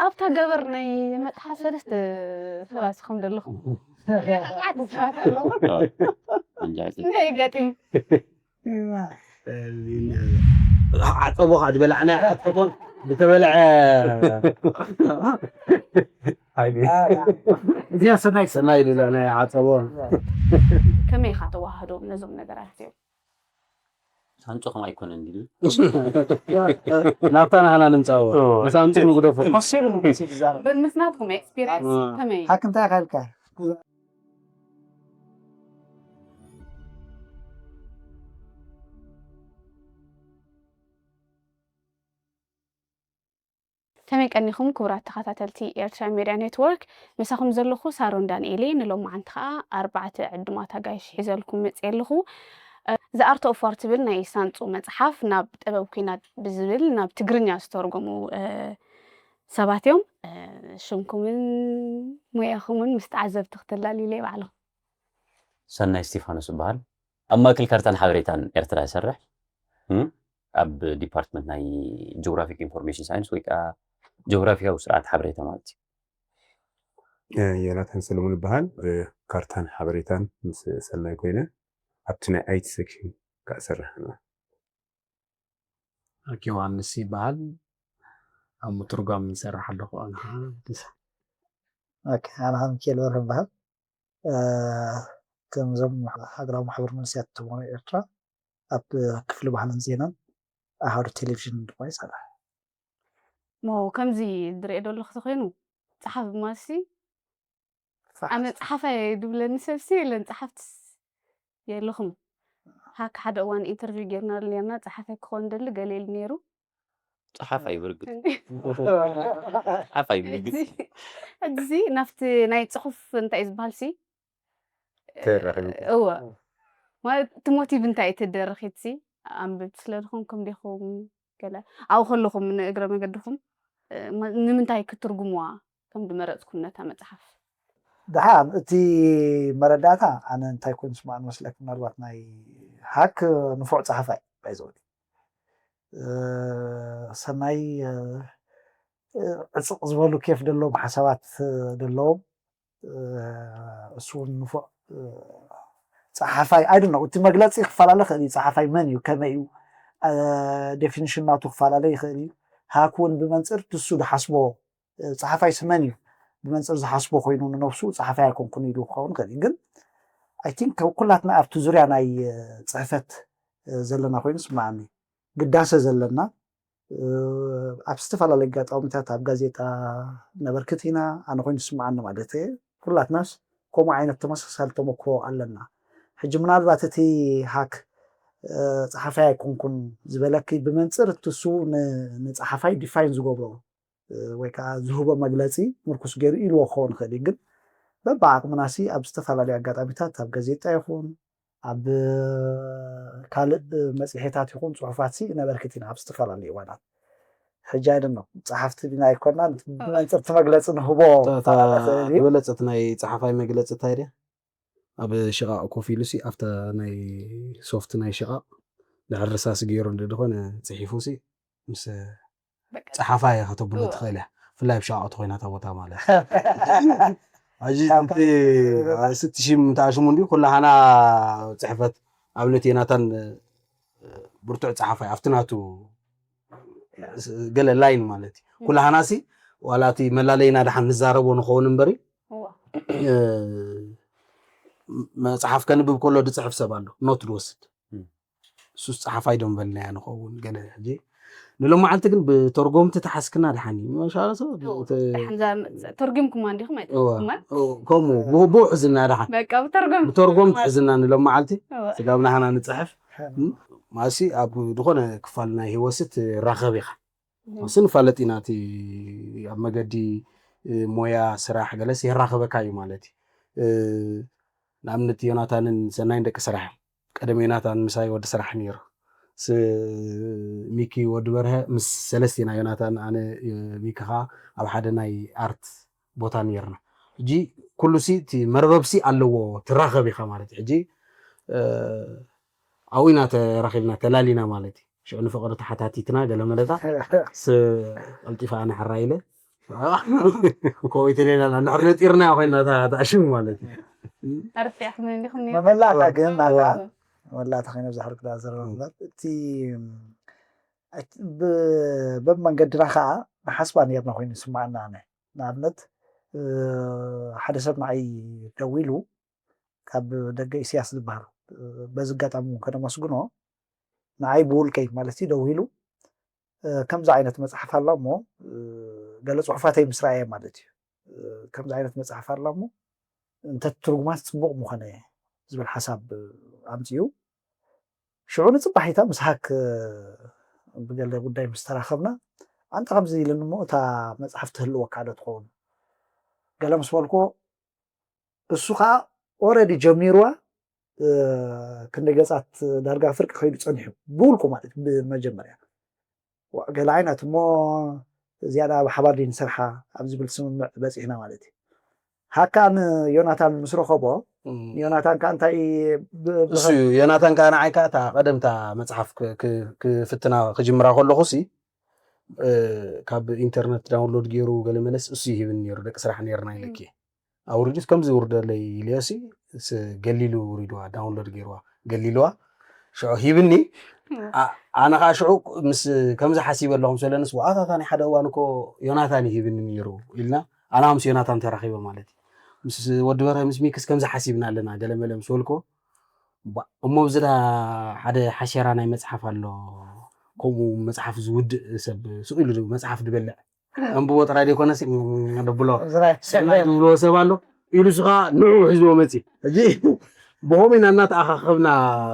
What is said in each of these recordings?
ኣብታ ገበር ናይ መጽሓፍ ሰለስተ ሰባት ኢኹም ዘለኹም። እንታይ ገጢሙ? ዓፀቦ ከዓ ዝበላዕና ዓፀቦን ዝተበልዐ እዚኣ ሰናይ ሰናይ ዝበላዕና ዓፀቦ ከመይ ኢኻ ተዋህዶ ነዞም ነገራት እዚኦም? ሳንጾ ከም ኣይኮነን እንዲሉ ናብታ ናህና ንምፃዎ መሳምፂ ንጉደፎ ምስናትኩም ኤክስፒሪንስ ከመይ? ሓክ እንታይ ካልካ ከመይ ቀኒኹም ክቡራት ተኸታተልቲ ኤርትራ ሜድያ ኔትወርክ? ምሳኹም ዘለኹ ሳሮን ዳንኤሌ። ንሎማዓንቲ ኸዓ ኣርባዕተ ዕዱማት ኣጋይሽ ሒዘልኩም መፅየ ኣለኹ። The Art of War ትብል ናይ ሳንጹ መፅሓፍ ናብ ጥበብ ኲናት ብዝብል ናብ ትግርኛ ዝተርጎሙ ሰባት እዮም። ሽምኩምን ሞያኹምን ምስ ተዓዘብቲ ክተላልዩለይ ባዕልኹም። ሰናይ እስቲፋኖስ እበሃል። ኣብ ማእከል ካርታን ሓበሬታን ኤርትራ እሰርሕ። ኣብ ዲፓርትመንት ናይ ጂኦግራፊክ ኢንፎርሜሽን ሳይንስ ወይ ከዓ ጂኦግራፊያዊ ስርዓት ሓበሬታ ማለት እዩ። ዮናታን ሰለሙን ይበሃል። ካርታን ሓበሬታን ምስ ሰናይ ኮይነ ኣብቲ ናይ ኣይቲ ሴክሽን ከዓ እሰርሕ። ዮሃንስ ይበሃል። ኣብ ምትርጓም ይሰርሕ ኣለኹ። ኣነ ሚካኤል በርሀ ይበሃል። ከምዞም ሃገራዊ ማሕበር መንእሰያት ተመሃሮ ኤርትራ ኣብ ክፍሊ ባህልን ዜናን ኣሃዱ ቴሌቪዥን ድማ ይሰርሕ። ሞ ከምዚ ዝሪኦ ዘለኹ ተኮይኑ ፀሓፊ ማሲ ኣነ ፀሓፋይ ድብለኒ ሰብሲ የለን። ፀሓፍቲ የለኹም። ሃክ ሓደ እዋን ኢንተርቪው ጌርናሉ ኔርና፣ ፀሓፋይ ክኾን ደሊ ገለ ኢሉ ነይሩ። ፀሓፋይ ብርግፅ ፀሓፋይ ብርግፅ እዚ ናብቲ ናይ ፅሑፍ እንታይ እዩ ዝበሃል ሲ ተራኺቡ እወ ማለት እቲ ሞቲቭ እንታይ እዩ ተደረኺት ሲ ኣንብብ ስለ ዝኾንኩም ዲኹም ገለ ኣብኡ ከለኹም ንእግረ መገድኹም ንምንታይ ክትርጉምዋ ከም ዝመረፅኩም ነታ መፅሓፍ ደሓን እቲ መረዳእታ ኣነ እንታይ ኮይኑ ስማዕ ንመስለክ ምናልባት ናይ ሃክ ንፉዕ ፀሓፋይ ባይዘወ ሰናይ ዕፅቕ ዝበሉ ኬፍ ደለዎም ሓሳባት ደለዎም እሱ እውን ንፉዕ ፀሓፋይ ኣይድ ነው እቲ መግለፂ ክፈላለ ክእል እዩ ፀሓፋይ መን እዩ ከመይ እዩ ዴፊኒሽን ናቱ ክፈላለ ይኽእል እዩ ሃክ እውን ብመንፅር ትሱ ዝሓስቦ ፀሓፋይ ስመን እዩ ብመንፅር ዝሓስቦ ኮይኑ ንነብሱ ፀሓፋይ ኣይኮንኩን ኢሉ ክኸውን ይኽእል እዩ ግን ኣይ ቲንክ ኩላትና ኣብቲ ዙርያ ናይ ፅሕፈት ዘለና ኮይኑ ስማዓኒ ግዳሰ ዘለና ኣብ ዝተፈላለዩ ኣጋጣሚታት ኣብ ጋዜጣ ነበርክት ኢና ኣነ ኮይኑ ስማዓኒ ማለት ኩላትናስ ከምኡ ዓይነት ተመሳሳሊ ተመክሮ ኣለና ሕጂ ምናልባት እቲ ሃክ ፀሓፋይ ኣይኮንኩን ዝበለኪ ብመንፅር እትሱ ንፀሓፋይ ዲፋይን ዝገብሮ ወይ ከዓ ዝህቦ መግለፂ ምርኩስ ገይሩ ኢልዎ ክኸውን ይኽእል እዩ ግን በብዓቕምናሲ ኣብ ዝተፈላለዩ ኣጋጣሚታት ኣብ ጋዜጣ ይኹን ኣብ ካልእ መፅሄታት ይኹን ፅሑፋት ሲ ነበርክት ኢና ኣብ ዝተፈላለዩ እዋናት ሕጂ ኣይደኖ ፀሓፍቲ ዲና ኣይኮናን ብመንፅርቲ መግለፂ ንህቦ ዝበለፀት ናይ ፀሓፋይ መግለፂ እንታይ ድያ ኣብ ሽቓቕ ኮፍ ኢሉ ሲ ኣብታ ናይ ሶፍት ናይ ሽቓቕ ድሕር ርሳስ ገይሩ እንድኾነ ፅሒፉ ሲ ምስ ፀሓፋይ ከተብሎ ትኽእል እያ ብፍላይ ኣብ ሽቓቕ ተኮይና እታ ቦታ ማለት ሕጂ እቲ ስቲ ሽም እንተኣሽሙ እንዲ ኩላሃና ፅሕፈት ኣብነት የናታን ብርቱዕ ፀሓፋይ ኣብቲ ናቱ ገለ ላይን ማለት እዩ ኩላሃና ሲ ዋላ እቲ መላለይና ድሓን ንዛረቦ ንኸውን እምበሪ መፅሓፍ ከንብብ ከሎ ዝፅሕፍ ሰብ ኣሎ ኖት ዝወስድ እሱስ ፀሓፋይ ዶ ምበልናያ ንኸውን ገለ ሕጂ ንሎማዓንቲ ግን ብተርጎምቲ ተሓዝክና ድሓን እዩ መሻለ ሰብ ተርጉምኩማ እንዲኹም ከምኡ ብብኡ ሕዝና ድሓን ብተርጎምቲ ሕዝና ንሎማዓልቲ ስጋብ ናህና ንፅሕፍ ማሲ ኣብ ዝኾነ ክፋል ናይ ህይወትሲ ትራኸብ ኢኻ ማሲ ንፋለጥ ኢና እቲ ኣብ መገዲ ሞያ ስራሕ ገለስ የራኸበካ እዩ ማለት እዩ ንኣብነት ዮናታንን ሰናይን ደቂ ስራሕ እዮም ቀደም ዮናታን ምሳይ ወዲ ስራሕ ነይሩ ሚኪ ወዲ በርሀ ምስ ሰለስቲና ዮናታን ኣነ ሚኪ ከዓ ኣብ ሓደ ናይ ኣርት ቦታ ነይርና ሕጂ ኩሉ ሲ እቲ መርበብ ሲ ኣለዎ ትራኸብ ኢኻ ማለት እዩ ሕጂ ኣብኡ ኢና ተራኺብና ተላሊና ማለት እዩ ሽዑ ንፍቕሪ ተሓታቲትና ገለ መለታ ቀልጢፋ ኣነ ሕራ ኢለ ከምኡ ኢተሌና ንሕር ነጢርና ኮይና ታሽም ማለት እዩ። ኣርፊሕኩም እንዲኹም ነይሩ መመላእታ ግን እዋ። መመላእታ ኮይነ ብዙሕ ርክዳ ዘረባ እቲ በብ መንገድና ከዓ ንሓስባ ነርና ኮይኑ ይስማዓና ኣነ ንኣብነት ሓደ ሰብ ንዓይ ደዊሉ ካብ ደገ ኢስያስ ዝበሃል በዚ ኣጋጣሚ እውን ከነመስግኖ ንዓይ ብውልቀይ ማለት እዩ ደዊሉ ከምዚ ዓይነት መፅሓፍ ኣላ እሞ ገለ ፅሑፋተይ ምስ ረኣየ ማለት እዩ ከምዚ ዓይነት መፅሓፍ ኣላ እሞ እንተትትርጉማስ ፅቡቕ ምኾነ ዝብል ሓሳብ ኣምፅኡ ሽዑ ንፅባሒታ ምስ ሃክ ብገለ ጉዳይ ምስ ተራኸብና ኣንተ ከምዚ ኢልን እሞ እታ መፅሓፍ ትህልወካ ዶ ትኸውን ገለ ምስ በልኮ እሱ ከዓ ኦረዲ ጀሚርዋ ክንደ ገፃት ዳርጋ ፍርቂ ከይዱ ፀኒሑ ብውልቁ ማለት ብመጀመርያ ገለ ዓይነት እሞ ዝያዳ ብሓባር ድንሰርሓ ኣብ ዝብል ስምምዕ በፂሕና ማለት እዩ ሃካ ንዮናታን ምስ ረኸቦ ዮናታን ከዓ እንታይ እሱ እዩ ዮናታን ከዓ ንዓይ ከዓ እታ ቀደምታ መፅሓፍ ክፍትና ክጅምራ ከለኹ ሲ ካብ ኢንተርነት ዳውንሎድ ገይሩ ገለ መለስ እሱ ይህብን ነይሩ ደቂ ስራሕ ነርና ኢለኪ ኣውርዱስ ከምዚ ውርደለይ ኢልዮሲ ገሊሉ ውሪድዋ ዳውንሎድ ገይርዋ ገሊልዋ ሽዑ ሂብኒ ኣነ ከዓ ሽዑ ምስ ከምዚ ሓሲበ ኣለኹም ስለንስ ዋኣታታ ናይ ሓደ እዋን እኮ ዮናታን ይሂብኒ ነይሩ ኢልና ኣና ምስ ዮናታን ተራኺበ ማለት እዩ ምስ ወዲ በርሀ ምስ ሚክስ ከምዚ ሓሲብና ኣለና ገለመለ ምስ በልኮ እሞ ብዝዳ ሓደ ሓሸራ ናይ መፅሓፍ ኣሎ ከምኡ መፅሓፍ ዝውድእ ሰብ ስቕ ኢሉ መፅሓፍ ዝበልዕ ኣንብቦ ጥራይ ዘይኮነስ ደብሎ ዝብልዎ ሰብ ኣሎ ኢሉ ስኻ ንዑ ሒዝዎ መፂ ሕጂ ብኸምኡ ኢና እናተኣኻኸብና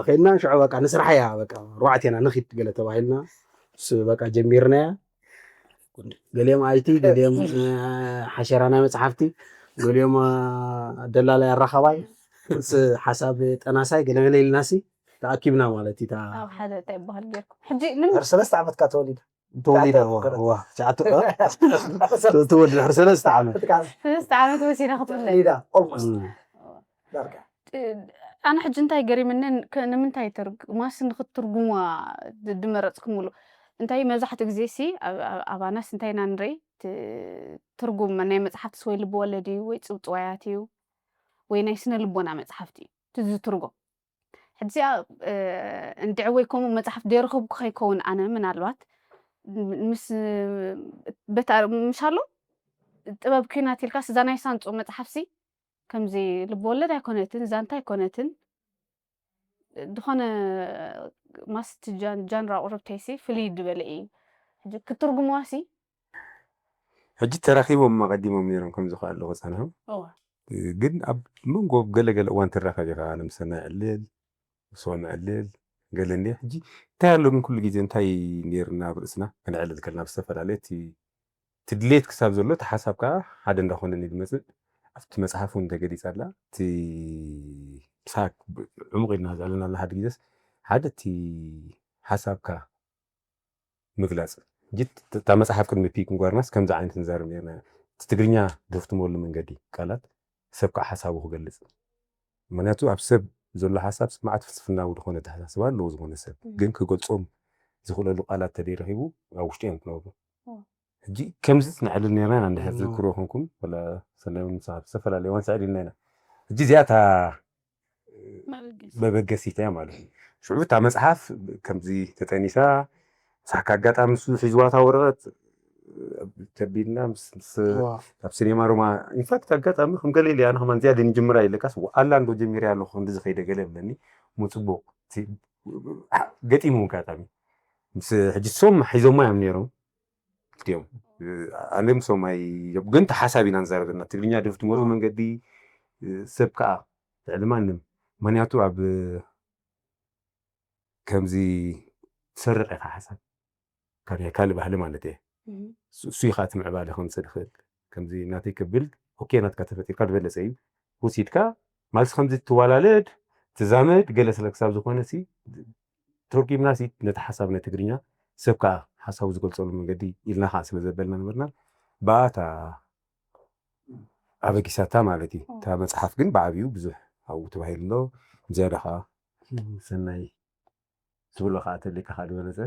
ከይድና ሽዑ በቃ ንስራሕ እያ በቃ ርባዕቴና ንኺድ ገለ ተባሂልና በቃ ጀሚርናያ ገሊኦም ኣይቲ ገሊኦም ሓሸራ ናይ መፅሓፍቲ ገሊኦም ደላላይ ኣራኸባይ ሓሳብ ጠናሳይ ገለመለ ኢልናሲ ተኣኪብና ማለት እዩ ኣብ ሓደ እንታይ ይበሃል ጌርኩም ሕጂ ምን ሰለስተ ዓመትካ ተወሊዳ ተወሊዳ ትወልድ ድሕሪ ሰለስተ ዓመት ሰለስተ ዓመት ወሲና ክትውለድ ተወሊዳ ኦልሞስት ዳርጋ ኣነ ሕጂ እንታይ ገሪምኒ ንምንታይ ማሲ ንክትትርጉሙዋ ድመረፅኩምሉ እንታይ መብዛሕትኡ ግዜ ሲ ኣባናስ እንታይ ኢና ንርኢ ትርጉም ናይ መፅሓፍትስ ወይ ልቢ ወለድ እዩ ወይ ፅውፅዋያት እዩ ወይ ናይ ስነ ልቦና መፅሓፍቲ እዩ እቲ ዝትርጎም ሕዚ እንድዒ ወይ ከምኡ መፅሓፍ ደይረኸብኩ ከይከውን ኣነ ምናልባት ምስ በታ ምሻሎ ጥበብ ኩናት ኢልካስ እዛ ናይ ሳንፁ መፅሓፍሲ ከምዚ ልብወለድ ኣይኮነትን ዛንታ ኣይኮነትን ዝኾነ ማስቲ ጃንራ ቁርብተይሲ ፍልይ ዝበለ እዩ ክትርጉምዋሲ ሕጂ ተራኺቦም ኣቐዲሞም ነይሮም ከምዚ ከ ኣለኹ ጸንሖም ግን ኣብ መንጎ ገለገለ እዋን ትራኸብ ኢኻ ንምሰና ዕልል ሶም ዕልል ገለ እንዲ ሕጂ እንታይ ኣሎ ግን ኩሉ ግዜ እንታይ ነይርና ኣብ ርእስና ከነዕልል ከለና ብዝተፈላለየ እቲ ድሌት ክሳብ ዘሎ እቲ ሓሳብ ከዓ ሓደ እንዳኾነኒ ዝመፅእ ኣብቲ መፅሓፍ እውን ተገሊፃ ኣላ እቲ ምሳክ ዕሙቕ ኢልና ዝዕልና ኣላ ሓደ ግዜስ ሓደ እቲ ሓሳብካ ምግላፅ ሕጂ እታ መፅሓፍ ቅድሚ ፒክ ምግባርናስ ከምዚ ዓይነት ንዛረብ ነርና እቲ ትግርኛ ድፍትመሉ መንገዲ ቃላት ሰብ ከዓ ሓሳቡ ክገልፅ ምክንያቱ ኣብ ሰብ ዘሎ ሓሳብ ስማዕት ፍልስፍናዊ ዝኾነ ተሓሳስባ ኣለዎ ዝኾነ ሰብ ግን ክገልፆም ዝኽእለሉ ቃላት ተደይረኺቡ ኣብ ውሽጡ እዮም ክነብሩ ሕጂ ከምዚ ንዕልል ነርና ኢና እንድሕር ዝክሮ ኮንኩም ወላ ሰናይ ምሳብ ዝተፈላለዩ ዋን ስዕድ ኢልና ኢና ሕጂ እዚኣታ መበገሲት እያ ማለት እዩ ሽዑ እታ መፅሓፍ ከምዚ ተጠኒሳ ሳካ ኣጋጣሚ ንሱ ሒዝዋታ ወረቐት ተቢልና ካብ ሲኔማ ሮማ ኢንፋክት ኣጋጣሚ ከም ገለ ኢለ ኣነ ከማን ዝያደ ንጅምራ ኢለካስ ኣላ እንዶ ጀሚረ ኣለኹ ክንዲ ዝኸይደ ገለ ብለኒ ምፅቡቕ ገጢሙ ኣጋጣሚ ምስ ሕጂ ሶም ሒዞሞ እዮም ነይሮም ክልቲኦም ኣነ ምሶም ኣይ ግን ተሓሳብ ኢና ንዛረብ ዘለና ትግርኛ ድፍትመሉ መንገዲ ሰብ ከዓ ልዕሊ ማንም ምክንያቱ ኣብ ከምዚ ትሰርቕ ኢኻ ሓሳብ ካብ ናይ ካልእ ባህሊ ማለት እየ እሱ ኢኻ እቲ ምዕባለ ከምፅእ ዝኽእል ከምዚ ናተይ ከብል ኦኬ ናትካ ተፈጢርካ ዝበለፀ እዩ ወሲድካ ማለት ከምዚ ትዋላለድ ትዛመድ ገለ ስለ ክሳብ ዝኾነ ሲ ተርጉምና ሲ ነቲ ሓሳብ ናይ ትግርኛ ሰብ ከዓ ሓሳቡ ዝገልፀሉ መንገዲ ኢልና ከዓ ስለ ዘበልና ነበርና ብኣታ ኣበጊሳታ ማለት እዩ እታ መፅሓፍ ግን ብዓብዩ ብዙሕ ኣብኡ ተባሂሉ ኣሎ ዝያዳ ከዓ ሰናይ ትብሎ ከዓ ተሊካ ከዓ ዝበለፀ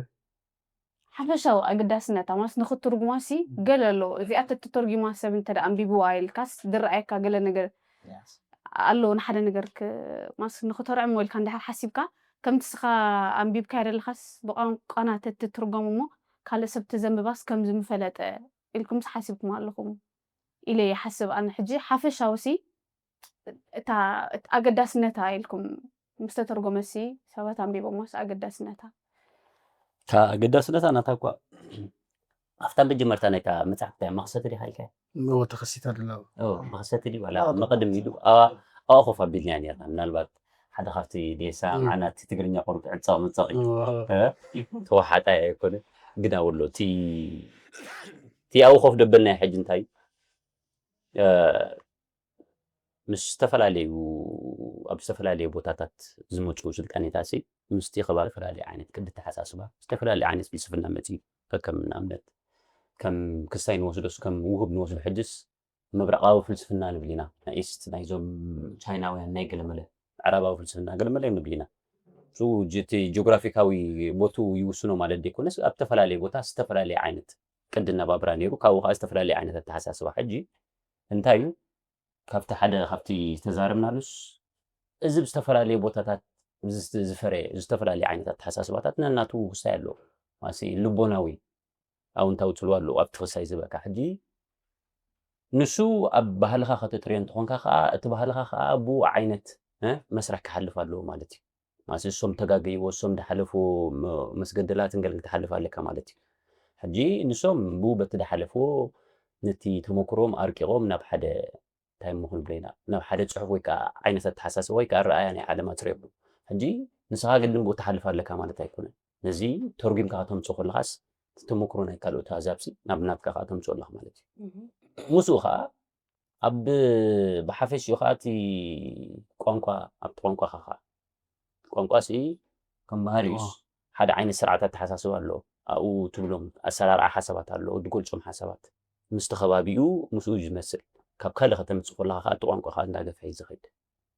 ሓፈሻዊ ኣገዳስነታ ማስ ንኽትርጉማሲ ገለ ኣሎ። እዚኣ ተተርጉማ ሰብ እንተ ደኣ ኣንቢብዋ ኢልካስ ዝረኣየካ ገለ ነገር ኣሎ። ንሓደ ነገር ክ-፣ ማስ ንኽተርዕሞ ኢልካ እንድሕር ሓሲብካ፣ ከምቲ ስኻ ኣንቢብካዮ ዘለኻስ ብቋንቋና ተትትርጎም እሞ ካልእ ሰብ ተዘንብባስ ከምዚ ምፈለጠ ኢልኩምስ ሓሲብኩም ኣለኹም ኢለ ይሓስብ። ኣነ ሕጂ ሓፈሻውሲ እታ፣ እታ ኣገዳስነታ ኢልኩም ምስ ተተርጎመሲ ሰባት ኣንቢቦሞስ ኣገዳስነታ? እታ ኣገዳስነታ ናታ እኳ ኣብታ መጀመርታ ናይታ መጽሓፍ እንታይ መኽሰቲ ዲኻ ኢልካ? እዎ ተኸሲታ ደላ። ኦ፣ መኽሰቲ ድዩ ዋላ ኣዎ፣ መቐድም ኢሉ ኣዋ ኣዋኾፍ ኣቢልናያ ነርና። ምናልባት ሓደ ካብቲ ዴሳ እም። ዓና እቲ ትግርኛ ቁሩብ ዕጻቕ ምጻቕ እዩ። እዎ። እ? ተወሓጣ ኣይኮነ። ግን ኣውሎ እቲ እቲ ኣውኾፍ ደበልናዮ ሕጂ እንታይ እዩ? እ፣ ምስ ዝተፈላለዩ ኣብ ዝተፈላለዩ ቦታታት ዝመፁ ስልጣኔታት ሲ ምስቲ ከባቢፈላለየ ዓይነት ቅዲ ተሓሳስባ ዝተፈላለየ ዓይነት ፍልስፍና መፅኡ። ከከም ንኣብነት ከም ክስታይ ንወስዶስ ከም ውህብ ንወስዶ ሕጅስ ምብራቓዊ ፍልስፍና ንብል ኢና። ናይ ኢስት ናይዞም ቻይናውያን ናይ ገለመለ ምዕራባዊ ፍልስፍና ገለመለ ንብል ኢና። ሱ እቲ ጂኦግራፊካዊ ቦቱ ይውስኖ ማለት ዘይኮነስ ኣብ ዝተፈላለየ ቦታ ዝተፈላለየ ዓይነት ቅዲ ኣነባብራ ነይሩ። ካብኡ ከዓ ዝተፈላለየ ዓይነት ኣተሓሳስባ። ሕጂ እንታይ እዩ ካብቲ ሓደ ካብቲ ዝተዛረብናሉስ እዚ ብዝተፈላለየ ቦታታት ዝፈረየ ዝተፈላለየ ዓይነት ኣተሓሳስባታት ነናቱ ውሳይ ኣለዎ። ማሲ ልቦናዊ ኣውንታዊ ፅልዋ ኣለዎ ኣብቲ ክሳይ ዝበካ ሕጂ ንሱ ኣብ ባህልኻ ከተጥርዮ እንተኾንካ ከዓ እቲ ባህልኻ ከዓ ብኡ ዓይነት እ፣ መስርሕ ክሓልፍ ኣለዎ ማለት እዩ። ማሲ እሶም ተጋገይዎ እሶም ድሓለፍዎ ም- መስገደላትን ገለን ክትሓልፍ ኣለካ ማለት እዩ። ሕጂ ንሶም ብኡ በቲ ድሓለፍዎ ነቲ ተመክሮም ኣርቂቖም ናብ ሓደ እንታይ እሞ ክንብሎ ኢና ናብ ሓደ ፅሑፍ ወይ ከዓ ዓይነት ኣተሓሳስባ ወይ ከዓ ረኣያ ናይ ዓለም ኣፅሪዮም። ሕጂ ንስኻ ግድን ብኡ ትሓልፍ ኣለካ ማለት ኣይኮነን። ነዚ ተርጉምካ ከተምፅኦ ከለኻስ እቲ ተመክሮ ናይ ካልኦት ኣህዛብሲ ናብ ናትካ ከዓ ተምፅኦ ኣለኻ ማለት እዩ። ምስኡ ከዓ ኣብ ብሓፈሽኡ ከዓ እቲ ቋንቋ ኣብቲ ቋንቋኻ ከዓ ቋንቋ ሲ ከም ባህሪኡስ ሓደ ዓይነት ስርዓት ኣተሓሳስባ ኣለዎ። ኣብኡ ትብሎም ኣሰራርዓ ሓሳባት ኣለዎ፣ ድገልፆም ሓሳባት ምስቲ ከባቢኡ ምስኡ እዩ ዝመስል። ካብ ካልእ ከተምፅእ ከለኻ ከዓ እቲ ቋንቋ ከዓ እንዳገፍሐ እዩ ዝኸይድ።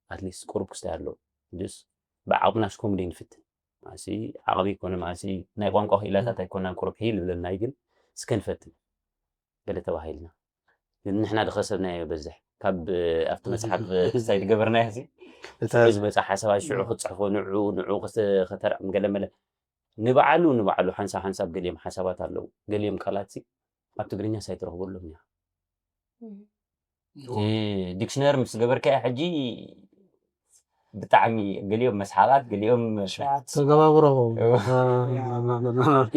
ኣትሊስት ቁሩብ ክስታይ ኣለዎ። ስ ብዓቕምና እስከምኡ ንፍትን። ማሲ ዓቕሚ ይኮነ ማሲ ናይ ቋንቋ ክኢላታት ኣይኮናን ቁሩብ ሒል ይብለና እዩ፣ ግን እስከ ንፈትን ገለ ተባሂልና ግን ንሕና ድኸሰብናዮ በዝሕ ካብ ኣብቲ መፅሓፍ ክሳይ ዝገበርናዮ ሲ እታ ሽዑ ዝመፅእ ሓሳባት ሽዑ ክፅሕፎ ንዑ ንዑ ክስ- ከተርዕም ገለ መለ ንባዕሉ ንባዕሉ ሓንሳብ ሓንሳብ ገሊኦም ሓሳባት ኣለዉ። ገሊኦም ቃላት ሲ ኣብ ትግርኛ ሳይትረኽበሎም እያ። ዲክሽነሪ ምስ ገበርካዮ ሕጂ ብጣዕሚ ገሊኦም መስሓባት ገሊኦም ተገባብሮ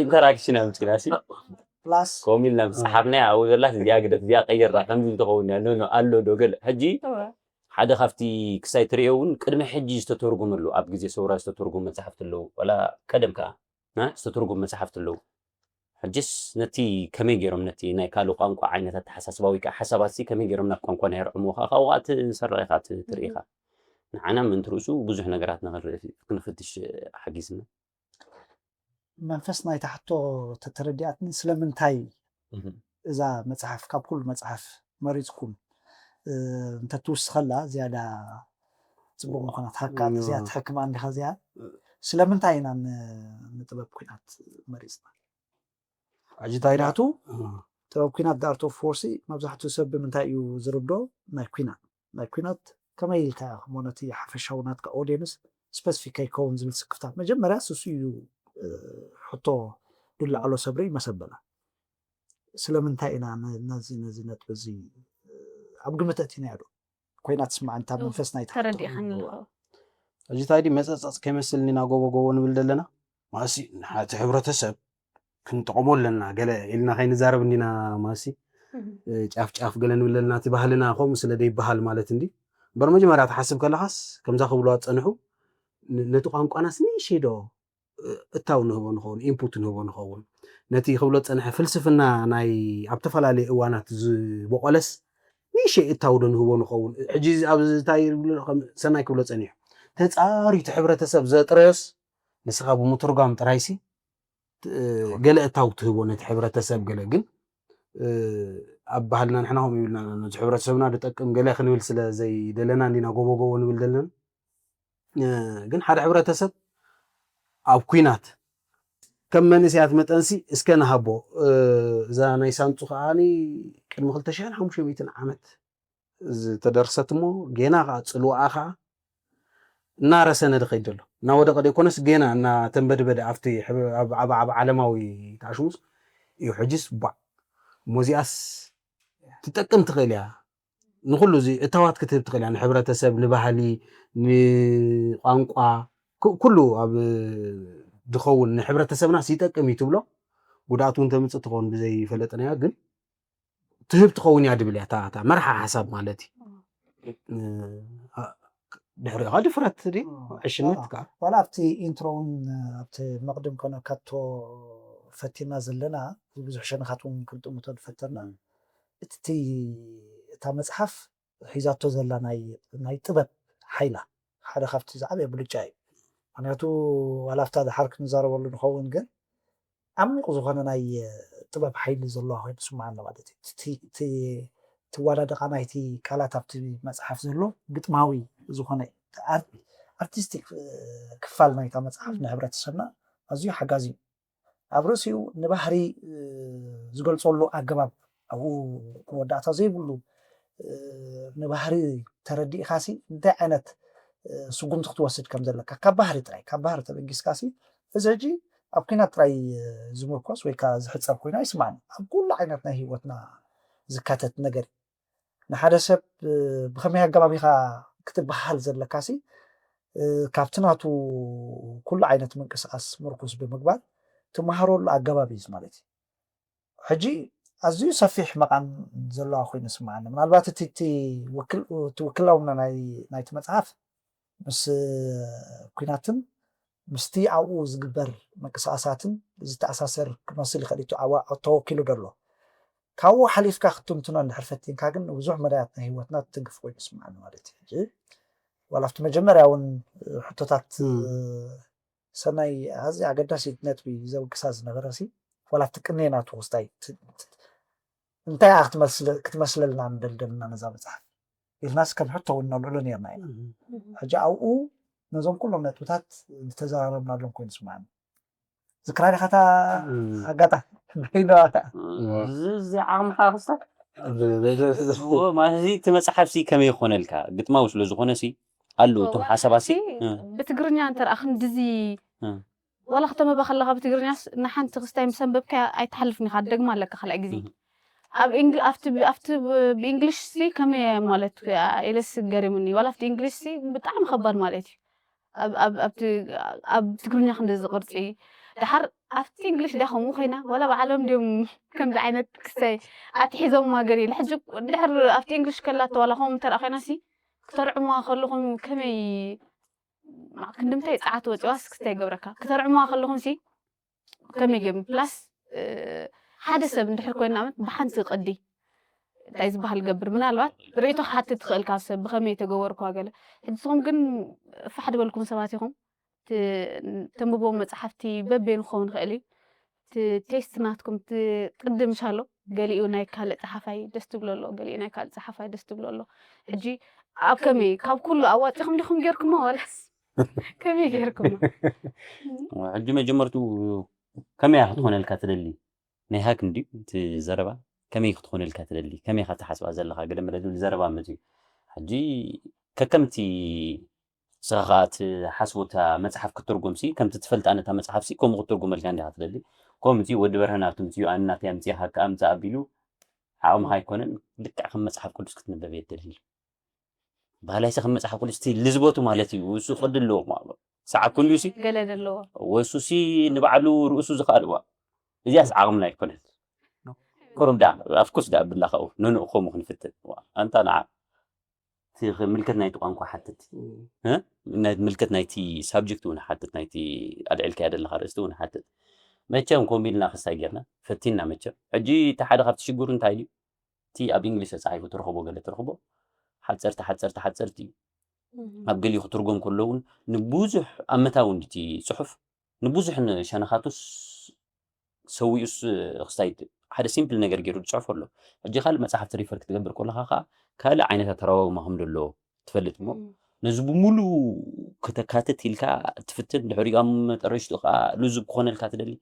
ኢንተራክሽን ኣምፅና ሲ ፕላስ ከምኡ ኢልና ምስ ሰሓብናያ ኣብኡ ዘላ እዚኣ ግደፍ እዚኣ ቀይራ ከምዚ ዝኸውን እያ ኖ ኖ ኣሎ ዶ ገለ ሕጂ እወ። ሓደ ካብቲ ክሳይ ትሪኦ እውን ቅድሚ ሕጂ ዝተተርጉመሉ ኣብ ግዜ ሰውራ ዝተተርጉሙ መፅሓፍቲ ኣለዉ ዋላ ቀደም ከዓ እ፣ ዝተተርጉሙ መፅሓፍቲ ኣለዉ። ሕጅስ ነቲ ከመይ ገይሮም ነቲ ናይ ካልእ ቋንቋ ዓይነት ኣተሓሳስባ ወይ ከዓ ሓሳባት ሲ ከመይ ገይሮም ናብ ቋንቋ ናይ ርዕምዎ ከዓ ካብኡ ከዓ ትሰርቕ ኢኻ ት- ትርኢ ኢኻ። ንዓና ምእንቲ ርእሱ ብዙሕ ነገራት ንኽንርኢ ክንፍትሽ ሓጊዝና። መንፈስ ናይታ ሕቶ ተተረዲኣትኒ ስለምንታይ እዛ መፅሓፍ ካብ ኩሉ መፅሓፍ መሪፅኩም እ፣ እንተትውስኸላ ዝያዳ ፅቡቅ ምኾና ትሃካ እም። እዚኣ ትሕክማ እንዲኻ እዚኣ ስለምንታይ ኢና ን- ንጥበብ ኩናት መሪፅና ሕጂ እንታይ ኢላ ምክንያቱ ጥበብ ኩናት ዳርቶ ፎርሲ መብዛሕትኡ ሰብ ብምንታይ እዩ ዝርዶ ናይ ኩናት ናይ ኩናት ከመይ ኢልካ እሞ ነቲ ሓፈሻዊ ናትካ ኦዲየንስ ስፐሲፊክ ከይከውን ዝብል ስክፍታት መጀመርያ ስሱ እዩ እ፣ ሕቶ ድለዓሎ ሰብሪ ይመሰበላ ስለምንታይ ኢና ነ- ነዚ ነዚ ነጥቢ እዚ እ፣ ኣብ ግምት ኣእቲናዮ ዶ ኮይና ትስማዓኒ እታ መንፈስ ናይቲ ሕቶ? ተረዲእኻኒ ኣለኻ። ሕጂ እንታይ ድዩ መፀፀፅ ከይመስልኒ ኢና ጎቦ ጎቦ ንብል ዘለና ማእሲ ንሓቲ ሕብረተሰብ ክንጠቐሞ ኣለና ገለ ኢልና ከይንዛረብ እንዲና ማእሲ እ፣ ጫፍ ጫፍ ገለ ንብል ኣለና እቲ ባህልና ከምኡ ስለ ደይበሃል ማለት እንዲ እምበር መጀመርያ ትሓስብ ከለኻስ ከምዛ ክብልዋ ዝፀንሑ ን- ነቲ ቋንቋናስ ንእሽተይ ዶ እ፣ እታው ንህቦ ንኸውን ኢንፑት ንህቦ ንኸውን ነቲ ክብሎ ዝፀንሐ ፍልስፍና ናይ ኣብ ተፈላለየ እዋናት ዝበቆለስ ንእሽተይ እታው ዶ ንህቦ ንኸውን ሕጂ ኣብዚ እንታይ ይብሉ ከም ሰናይ ክብሎ ፀኒሑ ተፃሪቱ ሕብረተሰብ ዘጥረዮስ ንስኻ ብምትርጓም ጥራይሲ እ፣ ገለ እታው ትህቦ ነቲ ሕብረተሰብ ገለ ግን እ፣ ኣብ ባህልና ንሕና ከምኡ ይብልና ነቲ ሕብረተሰብና ዝጠቅም ገለ ክንብል ስለ ዘይደለና እንዲና ጎቦ ጎቦ ንብል ዘለና እ፣ ግን ሓደ ሕብረተሰብ ኣብ ኩናት ከም መንእሰያት መጠንሲ እስከ ንሃቦ። እዛ ናይ ሳንጡ ከዓኒ ቅድሚ ክልተ ሽሕን ሓሙሽተ ሚእትን ዓመት ዝተደርሰት እሞ፣ ጌና ከዓ ጽልዋኣ ከዓ እናረሰነ ድኸይድ ዘሎ፣ እናወደቐ ደይኮነስ ጌና እናተንበድበደ ኣብቲ ኣብ ዓለማዊ ተኣሽሙስ እዩ። ሕጅስ ቧዕ እሞ እዚኣስ ትጠቅም ትኽእል እያ። ንኹሉ እዚ እታዋት ክትህብ ትኽእል እያ። ንሕብረተሰብ፣ ንባህሊ፣ ንቋንቋ፣ ኩሉ ኣብ ድኸውን ንሕብረተሰብናስ ይጠቅም እዩ ትብሎ። ጉድኣት እውን ተምፅእ ትኸውን ብዘይፈለጥናዮ፣ ግን ትህብ ትኸውን እያ ድብል እያ። እታ መርሓ ሓሳብ ማለት እዩ። ድሕሪኻ ድፍረት ድዩ ዕሽነት ከዓ ዋላ ኣብቲ ኢንትሮ እውን ኣብቲ መቕድም ከነካቶ ፈቲና ዘለና ብዙሕ ሸነኻት እውን ክንጥምቶ ዝፈተና እቲ እታ መፅሓፍ ሒዛቶ ዘላ ናይ ጥበብ ሓይላ ሓደ ካብቲ ዝዓበየ ብልጫ እዩ። ምክንያቱ ዋላ ኣብታ ድሓር ክንዛረበሉ ንኸውን ግን ዓሚቕ ዝኾነ ናይ ጥበብ ሓይሊ ዘለዋ ኮይኑ ስምዓኒ ማለት እዩ። እቲ ዋዳደቃ ናይቲ ቃላት ኣብቲ መፅሓፍ ዘሎ ግጥማዊ ዝኾነ ኣርቲስቲክ ክፋል ናይታ መፅሓፍ ንሕብረተሰብና ኣዝዩ ሓጋዚ እዩ። ኣብ ርእሲኡ ንባህሪ ዝገልፀሉ ኣገባብ ኣብኡ መወዳእታ ዘይብሉ ንባህሪ ተረዲእካሲ እንታይ ዓይነት ስጉምቲ ክትወስድ ከም ዘለካ ካብ ባህሪ ጥራይ ካብ ባህሪ ተበጊስካሲ እዚ ሕጂ ኣብ ኩናት ጥራይ ዝምርኮስ ወይ ከዓ ዝሕፀር ኮይኑ ኣይስማዕን ኣብ ኩሉ ዓይነት ናይ ህይወትና ዝካተት ነገር እዩ። ንሓደ ሰብ ብኸመይ ኣገባብ ኢኻ ክትበሃል ዘለካሲ ካብቲ ናቱ ኩሉ ዓይነት ምንቅስቃስ ምርኩስ ብምግባር ትመሃረሉ ኣገባብ እዩ ማለት እዩ። ሕጂ ኣዝዩ ሰፊሕ መቓን ዘለዋ ኮይኑ ስምዓኒ ምናልባት እቲ ውክላውና ናይቲ መፅሓፍ ምስ ኩናትን ምስቲ ኣብኡ ዝግበር ምንቅስቃሳትን ዝተኣሳሰር ክመስል ይኽእል እዩ ተወኪሉ ዘሎ ካብኡ ሓሊፍካ ክትትንትኖ እንድሕር ፈቲንካ ግን ንብዙሕ መዳያት ናይ ህይወትና ትትንክፍ ኮይኑ ይስምዓኒ ማለት እዩ ሕጂ ዋላ ኣብቲ መጀመርያ እውን ሕቶታት ሰናይ ኣዝያ ኣገዳሲት ነጥቢ ዘውቅሳ ዝነበረ ሲ ዋላ ኣብቲ ቅኔ ናቱ ክስታይ እንታይ እያ ክትመስለልና ንደልደልና ነዛ መፅሓፍ ኢልናስ ከም ሕቶ እውን ነልዕሎ ነርና ኢና ሕጂ ኣብኡ ነዞም ኩሎም ነጥብታት ዝተዘራረብናሎም ኮይኑ ስምዓኒ ዝክራሪ ካታ ኣጋጣሚ በይነዋታ እዚ ዓቕምኻ ክስታ ማለት እቲ መፅሓፍ ሲ ከመይ ይኾነልካ ግጥማዊ ስለ ዝኾነ ሲ ኣሎ እቶም ሓሳባት ሲ ብትግርኛ እንተ ደኣ ክንድዚ ዋላ ክተመባ ከለካ ብትግርኛስ ንሓንቲ ክስታይ ምስ ኣንበብካያ ኣይትሓልፍን ኢካ ትደግማ ኣለካ ካልኣይ ግዜ ኣብ ኣብቲ ብእንግሊሽ ሲ ከመይ ማለት ኢለስ ገሪሙኒ ዋላ ኣብቲ እንግሊሽ ሲ ብጣዕሚ ከባድ ማለት እዩ ኣብ ትግርኛ ክንደዚ ቅርፂ ድሓር ኣብቲ እንግሊሽ ዳ ከምኡ ኮይና ዋላ ባዕሎም ድዮም ከምዚ ዓይነት ክስታይ ኣትሒዞም ማገር ኢለ ሕጂ ድሕር ኣብቲ እንግሊሽ ከላቶ ዋላ ከምኡ እንተደኣ ኮይና ሲ ክተርዕሙዋ ከለኹም ከመይ ክንድምታይ ፀዓት ወፂዋስ ክስታይ ገብረካ ክተርዕሙዋ ከለኹም ሲ ከመይ ገይሩ plus ሓደ ሰብ እንድሕር ኮይና ኣመት ብሓንቲ ቅዲ እንታይ ዝበሃል ገብር ምናልባት ርእይቶ ክሓትት ትኽእል ካብ ሰብ ብኸመይ ተገበርኩዋ ገለ ሕጂ ንስኹም ግን ፋሕ ዝበልኩም ሰባት ኢኹም ተንብቦም መፅሓፍቲ በበይኑ ክኸውን ይኽእል እዩ እቲ taste ናትኩም እቲ ቅዲ ምሻሎ ገሊኡ ናይ ካልእ ፀሓፋይ ደስ ትብሎ ኣሎ ገሊኡ ናይ ካልእ ፀሓፋይ ደስ ትብሎ ኣሎ ሕጂ ኣብ ከመይ ካብ ኩሉ ኣዋፂኹም ዲኹም ጌርኩሞ ዋላስ ከመይ ጌርኩሞ ሕጂ መጀመርቱ ከመይ ክትኾነልካ ትደሊ ናይ ሃክም ድዩ እቲ ዘረባ ከመይ ክትኾነልካ ትደሊ ከመይ ኢኻ ትሓስባ ዘለኻ ገለ መለ ዝብል ዘረባ መፅዩ ሕጂ ከከምቲ ንስኻ ከዓ ትሓስቦ እታ መፅሓፍ ክትርጎም ሲ ከምቲ ትፈልጣ ነታ መፅሓፍ ሲ ከምኡ ክትርጉመልካ እንዲኻ ትደሊ ከምኡ ምፅኡ ወዲ በርሀን ኣብቲ ምፅኡ ኣነ ናተይ ኣምፅእ ሃካ ኣምፅእ ኣቢሉ ዓቕምኻ ኣይኮነን ልክዕ ከም መፅሓፍ ቅዱስ ክትንበብ እየ ትደሊ ባህላይሰ ከም መፅሓፍ ቅዱስ እቲ ልዝበቱ ማለት እዩ እሱ ቅዲ ኣለዎ ሰዓብ ክንድዩ ሲ ገለ ዘለዎ ወሱ ሲ ንባዕሉ ርእሱ ዝኽኣልዋ እዚያስ ዓቕምና ኣይኮነት ቁሩብ ዳ ኣፍኩስ ዳ ብላ ካብኡ ነንኡ ከምኡ ክንፍትን ኣንታ ንዓ ምልከት ናይቲ ቋንቋ ሓትት ምልከት ናይቲ ሳብጀክት እውን ሓትት ናይቲ ኣልዕልካያ ዘለካ ርእስቲ እውን ሓትት መቸም ከምኡ ኢልና ክስታይ ጌርና ፈቲና መቸም ሕጂ እቲ ሓደ ካብቲ ሽግሩ እንታይ እዩ እቲ ኣብ እንግሊዝ ተፃሒፉ ትረኽቦ ገለ ትረኽቦ ሓፀርቲ ሓፀርቲ ሓፀርቲ እዩ ኣብ ገሊኡ ክትርጎም ከሎ እውን ንብዙሕ ኣመታዊ እንድቲ ፅሑፍ ንብዙሕ ሸነኻቱስ ሰዊኡስ ክስታይ ሓደ ሲምፕል ነገር ገይሩ ዝፅሕፎ ኣሎ ሕጂ ካልእ መፅሓፍቲ ሪፈር ክትገብር ከለካ ከዓ ካልእ ዓይነት ኣተረባብማ ከም ዘሎ ትፈልጥ እሞ ነዚ ብምሉእ ከተካትት ኢልካ ትፍትን ድሕሪኦም መጠረሽቱ ከዓ ልዙብ ክኾነልካ ትደሊ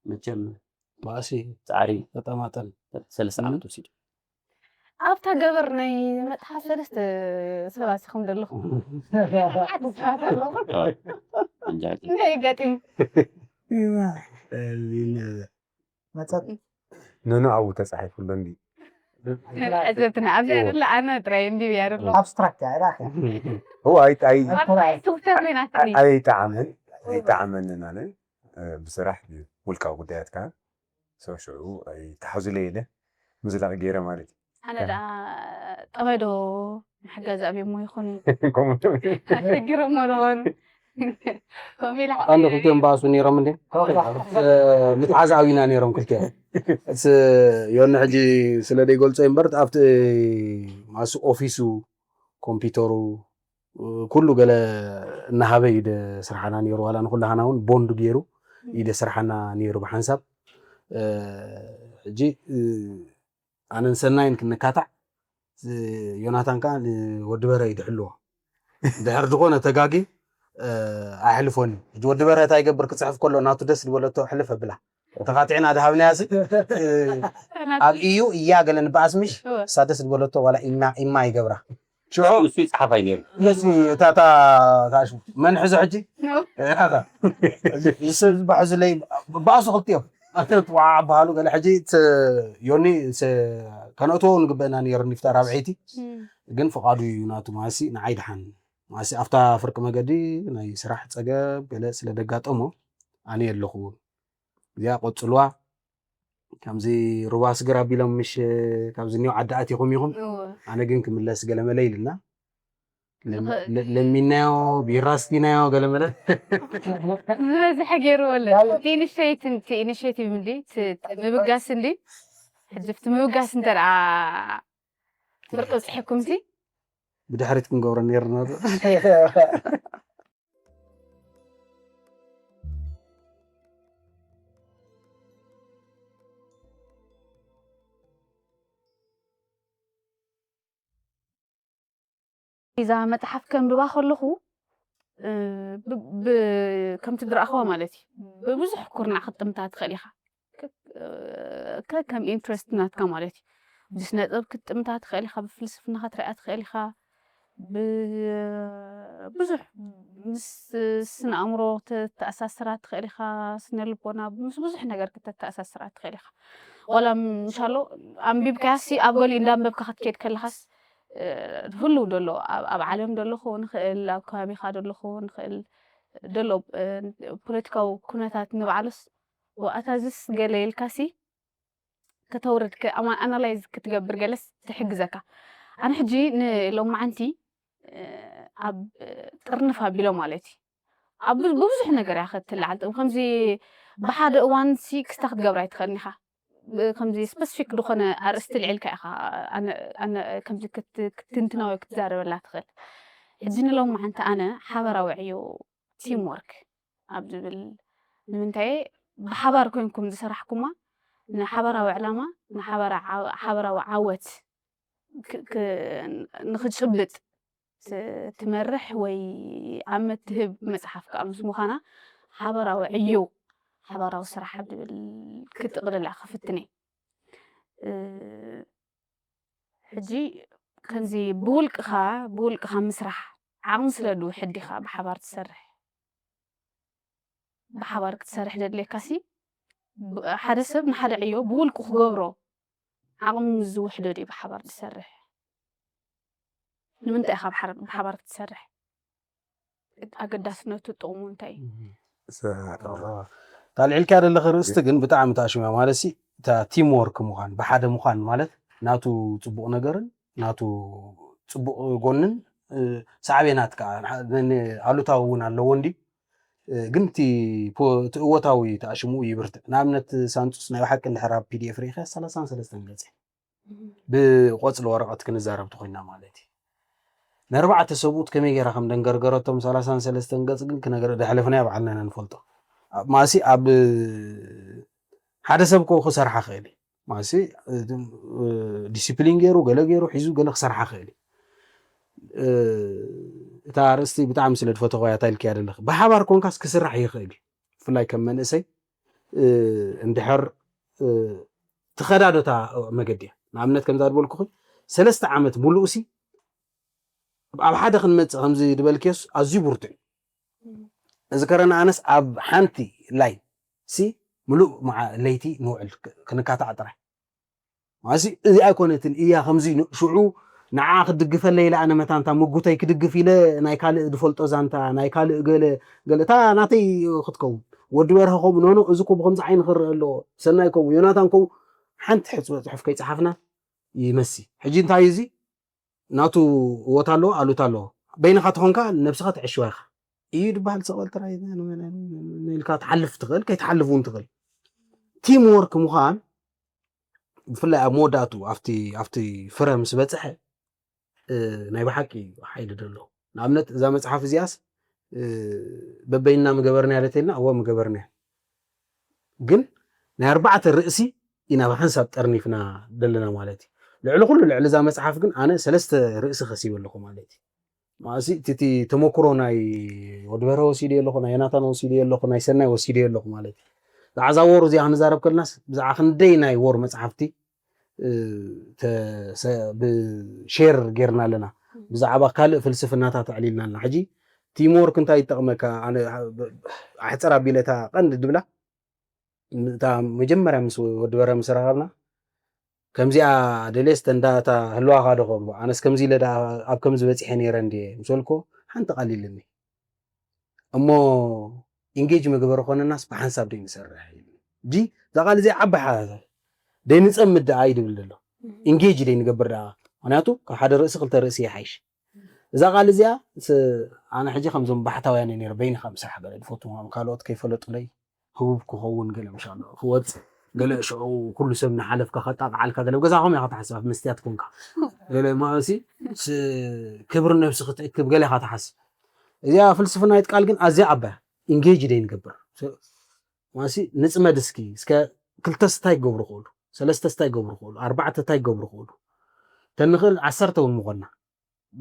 መቸም ባእሲ ፃዕሪ ተጠማጠን ሰለስተ ዓመት ወሲዱ። ኣብታ ገበር ናይ መጽሓፍ ሰለስተ ሰባት ኢኹም ዘለኹም። ሓደ ሰባት ኣለኹም። እንጃ እንታይ ገጢሙ? መጸት ንኑ ኣብኡ ተጻሒፉ ኣሎ እንዲ ዕዘብትና ኣብዚ ያደለ ኣነ ጥራይ እንዲ ያደለ ኣብስትራክት እያ ራኸ هو أي أي ትውተር ኮይናትኒ ኣይጠዓመን ኣይጠዓመንን ኣነ እ፣ ብስራሕ ውልቃዊ ጉዳያት ከዓ ሰው ሽዑ ኣይተሓዙለይ ኢለ ምዝላቕ ገይረ ማለት እዩ። ኣነ ደኣ ጠባይ ዶ ምሕጋዝ ኣብዮሞ ይኹን ከምኡ ኣሸጊሮሞ ዶ ኾኑ ከምኡ ኢለ ኣንዶ ክልቲኦም ባሱ ነይሮም እንዴ ምትሓዝ ኣዊና ነይሮም ክልቲኦም ስ ዮኒ ሕጂ ስለ ዘይገልጾ እምበር ኣብቲ ማሱ ኦፊሱ ኮምፒውተሩ ኩሉ ገለ እናሃበ እዩ ስርሓና ነይሩ ዋላ ንኩላህና እውን ቦንድ ገይሩ እዩ ስርሓና ነይሩ ብሓንሳብ ሕጂ ኣነን ሰናይን ክንካታዕ ዮናታን ከዓ ንወዲ በረ እዩ ድሕልዎ ድሕር ዝኾነ ተጋጊ ኣሕልፎኒ ሕጂ ወዲ በረ እንታይ ይገብር ክፅሕፍ ከሎ ናቱ ደስ ዝበለቶ ሕልፍ ኣብላ ተኻቲዕና ድሃብናያ ሲ ኣብ እዩ እያ ገለ ንበኣስ ምሽ እሳ ደስ ዝበለቶ ዋላ ኢማ ኢማ ይገብራ ሽዑ ንሱ ይፅሓፍ ኣይነሩ ነዚ እታ እታ እታ ሽሙ መን ሕዞ ሕጂ እታ እታ ይስባሕ ዝለይ ባእሱ ክልቲኦም ኣተት ዋዓ በሃሉ ገለ ሕጂ ት- ዮኒ ስ- ከነእትዎ ንግበአና ነይሩ ንፍታ ራብዐይቲ ግን ፍቓዱ እዩ ናቱ ማሲ ንዓይ ድሓን ማሲ ኣብታ ፍርቂ መገዲ ናይ ስራሕ ፀገብ ገለ ስለ ደጋጠሞ ኣነ የለኹ እዚኣ ቆፅልዋ ከምዚ ሩባ ስግር ኣቢሎም ምሽ ካብዚ ኒው ዓዲ ኣቲኹም ኢኹም ኣነ ግን ክምለስ ገለመለ ኢልና ለሚናዮ ቢራ ስቲናዮ ገለመለ ዝበዝሐ ገይርዎ ኣሎ ኢኒሽቲቭ ኢኒሽቲቭ እንዲ ምብጋስ እንዲ ሕጂ ብቲ ምብጋስ እንተ ደኣ ፍርቂ ብፅሐኩም ሲ ብድሕሪት ክንገብሮ ነርና እዛ መፅሓፍ ከንብባ ከለኹ ከምቲ ዝረእኸዋ ማለት እዩ ብብዙሕ ኩርናዕ ክትጥምታ ትኽእል ኢኻ ከከም ኢንትረስት ናትካ ማለት እዩ ብስነጥበብ ክትጥምታ ትኽእል ኢኻ ብፍልስፍና ክትሪኣ ትኽእል ኢኻ ብዙሕ ምስ ስነ ኣእምሮ ተተኣሳስራ ትኽእል ኢኻ ስነ ልቦና ምስ ብዙሕ ነገር ክተተኣሳስራ ትኽእል ኢኻ ዋላ ምሻሎ ኣንቢብካያሲ ኣብ ገሊኡ እንዳንበብካ ክትከይድ ከለኻስ ህልው ደሎ ኣብ ዓለም ደሎ ክኸውን ይኽእል ኣብ ከባቢኻ ደሎ ክኸውን ይኽእል ደሎ ፖለቲካዊ ኩነታት ንባዕሉስ ኣታዝስ ገለ ኢልካሲ ከተውርድ ኣናላይዝ ክትገብር ገለስ ትሕግዘካ ኣነ ሕጂ ንሎማዓንቲ ኣብ ጥርንፍ ኣቢሎ ማለት እዩ ኣብ ብብዙሕ ነገር እያ ክትለዓል ከምዚ ብሓደ እዋን ሲ ክስታ ክትገብራ ኣይትኽእልን ኢኻ ከምዚ ስፐሲፊክ ዝኾነ ኣርእስቲ ልዕልካ ኢኻ ከምዚ ክትንትና ወይ ክትዛረበላ ትኽእል ሕጂ ንሎም መዓንቲ ኣነ ሓበራዊ ዕዮ ቲም ወርክ ኣብ ዝብል ንምንታይ ብሓባር ኮይንኩም ዝሰራሕኩማ ንሓበራዊ ዕላማ ንሓበራዊ ዓወት ንክጭብጥ ትመርሕ ወይ ኣመት ትህብ መፅሓፍ ከዓ ምስ ምዃና ሓበራዊ ዕዮ ሓበራዊ ስራሕ ኣብ ዝብል ክጥቕልላ ክፍትነ ሕጂ ከምዚ ብውልቅኻ ብውልቅኻ ምስራሕ ዓቕሚ ስለ ድውሕድ ኢኻ ብሓባር ትሰርሕ ብሓባር ክትሰርሕ ዘድልየካሲ ሓደ ሰብ ንሓደ ዕዮ ብውልቁ ክገብሮ ዓቕሚ ምስ ዝውሕዶ ድዩ ብሓባር ዝሰርሕ ንምንታይ ኢኻ ብሓባር ክትሰርሕ ኣገዳስነቱ ጥቕሙ እንታይ እዩ ታልዒልካ ዘለኸ ርእስቲ ግን ብጣዕሚ ተኣሽማ ማለት ሲ እታ ቲም ወርክ ምዃን ብሓደ ምዃን ማለት ናቱ ፅቡቕ ነገርን ናቱ ፅቡቕ ጎንን ሳዕቤናት ከዓ ኣሉታዊ እውን ኣለዎ እንዲ ግን እቲ እወታዊ ተኣሽሙ ይብርትዕ ንኣብነት ሳንጡስ ናይ ብሓቂ እንድሕር ኣብ ፒዲኤፍ ርኢኸ ሰላሳን ሰለስተን ገፅ ብቆፅሊ ወረቐት ክንዛረብ ተኮይና ማለት እዩ ንኣርባዕተ ሰብኡት ከመይ ገይራ ከም ደንገርገረቶም ሰላሳን ሰለስተን ገፅ ግን ክነገር ደሕለፍናዮ ባዕልና ኢና ንፈልጦ ማሲ ኣብ ሓደ ሰብ ከ ክሰርሓ ክእል ማሲ ዲስፕሊን ገይሩ ገለ ገይሩ ሒዙ ገለ ክሰርሓ ክእል እታ ርእስቲ ብጣዕሚ ስለ ዝፈተኾያ እንታይ ኢልክያ ዘለኺ ብሓባር ኮንካስ ክስራሕ ይኽእል እዩ ብፍላይ ከም መንእሰይ እንድሕር ትኸዳዶታ መገዲ እያ። ንኣብነት ከምዛ ዝበልኩኺ ሰለስተ ዓመት ሙሉእ ሲ ኣብ ሓደ ክንመፅእ ከምዚ ዝበልክዮስ ኣዝዩ ብርቱዕ እዩ። እዚ ከረና ኣነስ ኣብ ሓንቲ ላይ ሲ ሙሉእ ለይቲ ንውዕል ክንካታዕ ጥራይ ማሲ እዚኣ ኣይኮነትን እያ ከምዚ ሽዑ ንዓ ክድግፈለይ ኢለ ኣነ መታንታ ምጉተይ ክድግፍ ኢለ ናይ ካልእ ዝፈልጦ ዛንታ ናይ ካልእ ገለ ገለ እታ ናተይ ክትከውን ወዲ በርሀ ከምኡ ኖኖ እዚ ኮ ብከምዚ ዓይኒ ክረአ ኣለዎ ሰናይ ከምኡ ዮናታን ከምኡ ሓንቲ ሕፅበ ፅሑፍ ከይፀሓፍና ይመሲ ሕጂ እንታይ እዚ ናቱ እወት ኣለዎ ኣሉታ ኣለዎ በይንኻ ተኾንካ ነብስኻ ተዕሽዋ ኢኻ እዩ ድበሃል ሰቐል ጥራይ ኢልካ ትሓልፍ ትኽእል ከይትሓልፍ እውን ትኽእል ቲም ወርክ ምዃን ብፍላይ ኣብ መወዳእቱ ኣብቲ ኣብቲ ፍረ ምስ በፅሐ ናይ ብሓቂ ሓይሊ ደሎ ንኣብነት እዛ መፅሓፍ እዚኣስ በበይና ምገበርናያ ደተልና እወ ምገበርናያ ግን ናይ ኣርባዕተ ርእሲ ኢና ብሓንሳብ ጠርኒፍና ደለና ማለት እዩ ልዕሊ ኩሉ ልዕሊ እዛ መፅሓፍ ግን ኣነ ሰለስተ ርእሲ ከሲበ ኣለኹ ማለት እዩ ማእሲ እቲ ተመክሮ ናይ ወዲ በርሀ ወሲደ ኣለኹ ናይ ዮናታን ወሲደ ኣለኹ ናይ ሰናይ ወሲደ ኣለኹ ማለት እዩ ብዛዕዛ ወር እዚኣ ክንዛረብ ከለናስ ብዛዕባ ክንደይ ናይ ወር መፅሓፍቲ ብሼር ጌርና ኣለና ብዛዕባ ካልእ ፍልስፍናታት ኣዕሊልና ኣለና ሕጂ ቲምወርክ እንታይ ይጠቕመካ ኣሕፅር ኣቢለ እታ ቀንዲ ድብላ እታ መጀመርያ ምስ ወዲ በረ ምስ ረኸብና ከምዚኣ ደልየስ ተንዳታ ህልዋኻ ዶ ከብሎ ኣነስ ከምዚ ኢለ ኣብ ከምዚ በፂሐ ነይረ እንድየ ምስ በልኮ ሓንቲ ቃል ኢልኒ እሞ ኢንጌጅ መግበሪ ኮነናስ ብሓንሳብ ደይ ንሰርሕ ጂ እዛ ቃል እዚኣ ዓባይ ሓሳብ ደይ ንፀምድ ደኣ ይድብል ዘሎ ኢንጌጅ ደይ ንገብር ደኣ ምክንያቱ ካብ ሓደ ርእሲ ክልተ ርእሲ ይሓይሽ እዛ ቃል እዚኣ ኣነ ሕጂ ከምዞም ባሕታውያን ነይረ በይንካ ምስራሕ በለ ዝፈትዎም ካልኦት ከይፈለጡለይ ህቡብ ክኸውን ገለ ምሻሎ ክወፅ ገለ ሽዑ ኩሉ ሰብ ንሓለፍካ ከጣቃዓልካ ገለ ገዛኹም ኢኻ ትሓስብ ኣብ መስትያት ኮንካ ገለ ማእሲ ክብሪ ነብሲ ክትእክብ ገለ ኢኻ ትሓስብ እዚኣ ፍልስፍናዊት ቃል ግን ኣዝያ ዓባያ ኢንጌጅ ደይ ንገብር ማእሲ ንፅመድ እስኪ እስከ ክልተ ስታይ ክገብሩ ክእሉ ሰለስተ ስታይ ክገብሩ ክእሉ ኣርባዕተ ታይ ክገብሩ ክእሉ ተንኽእል ዓሰርተ እውን ምኾና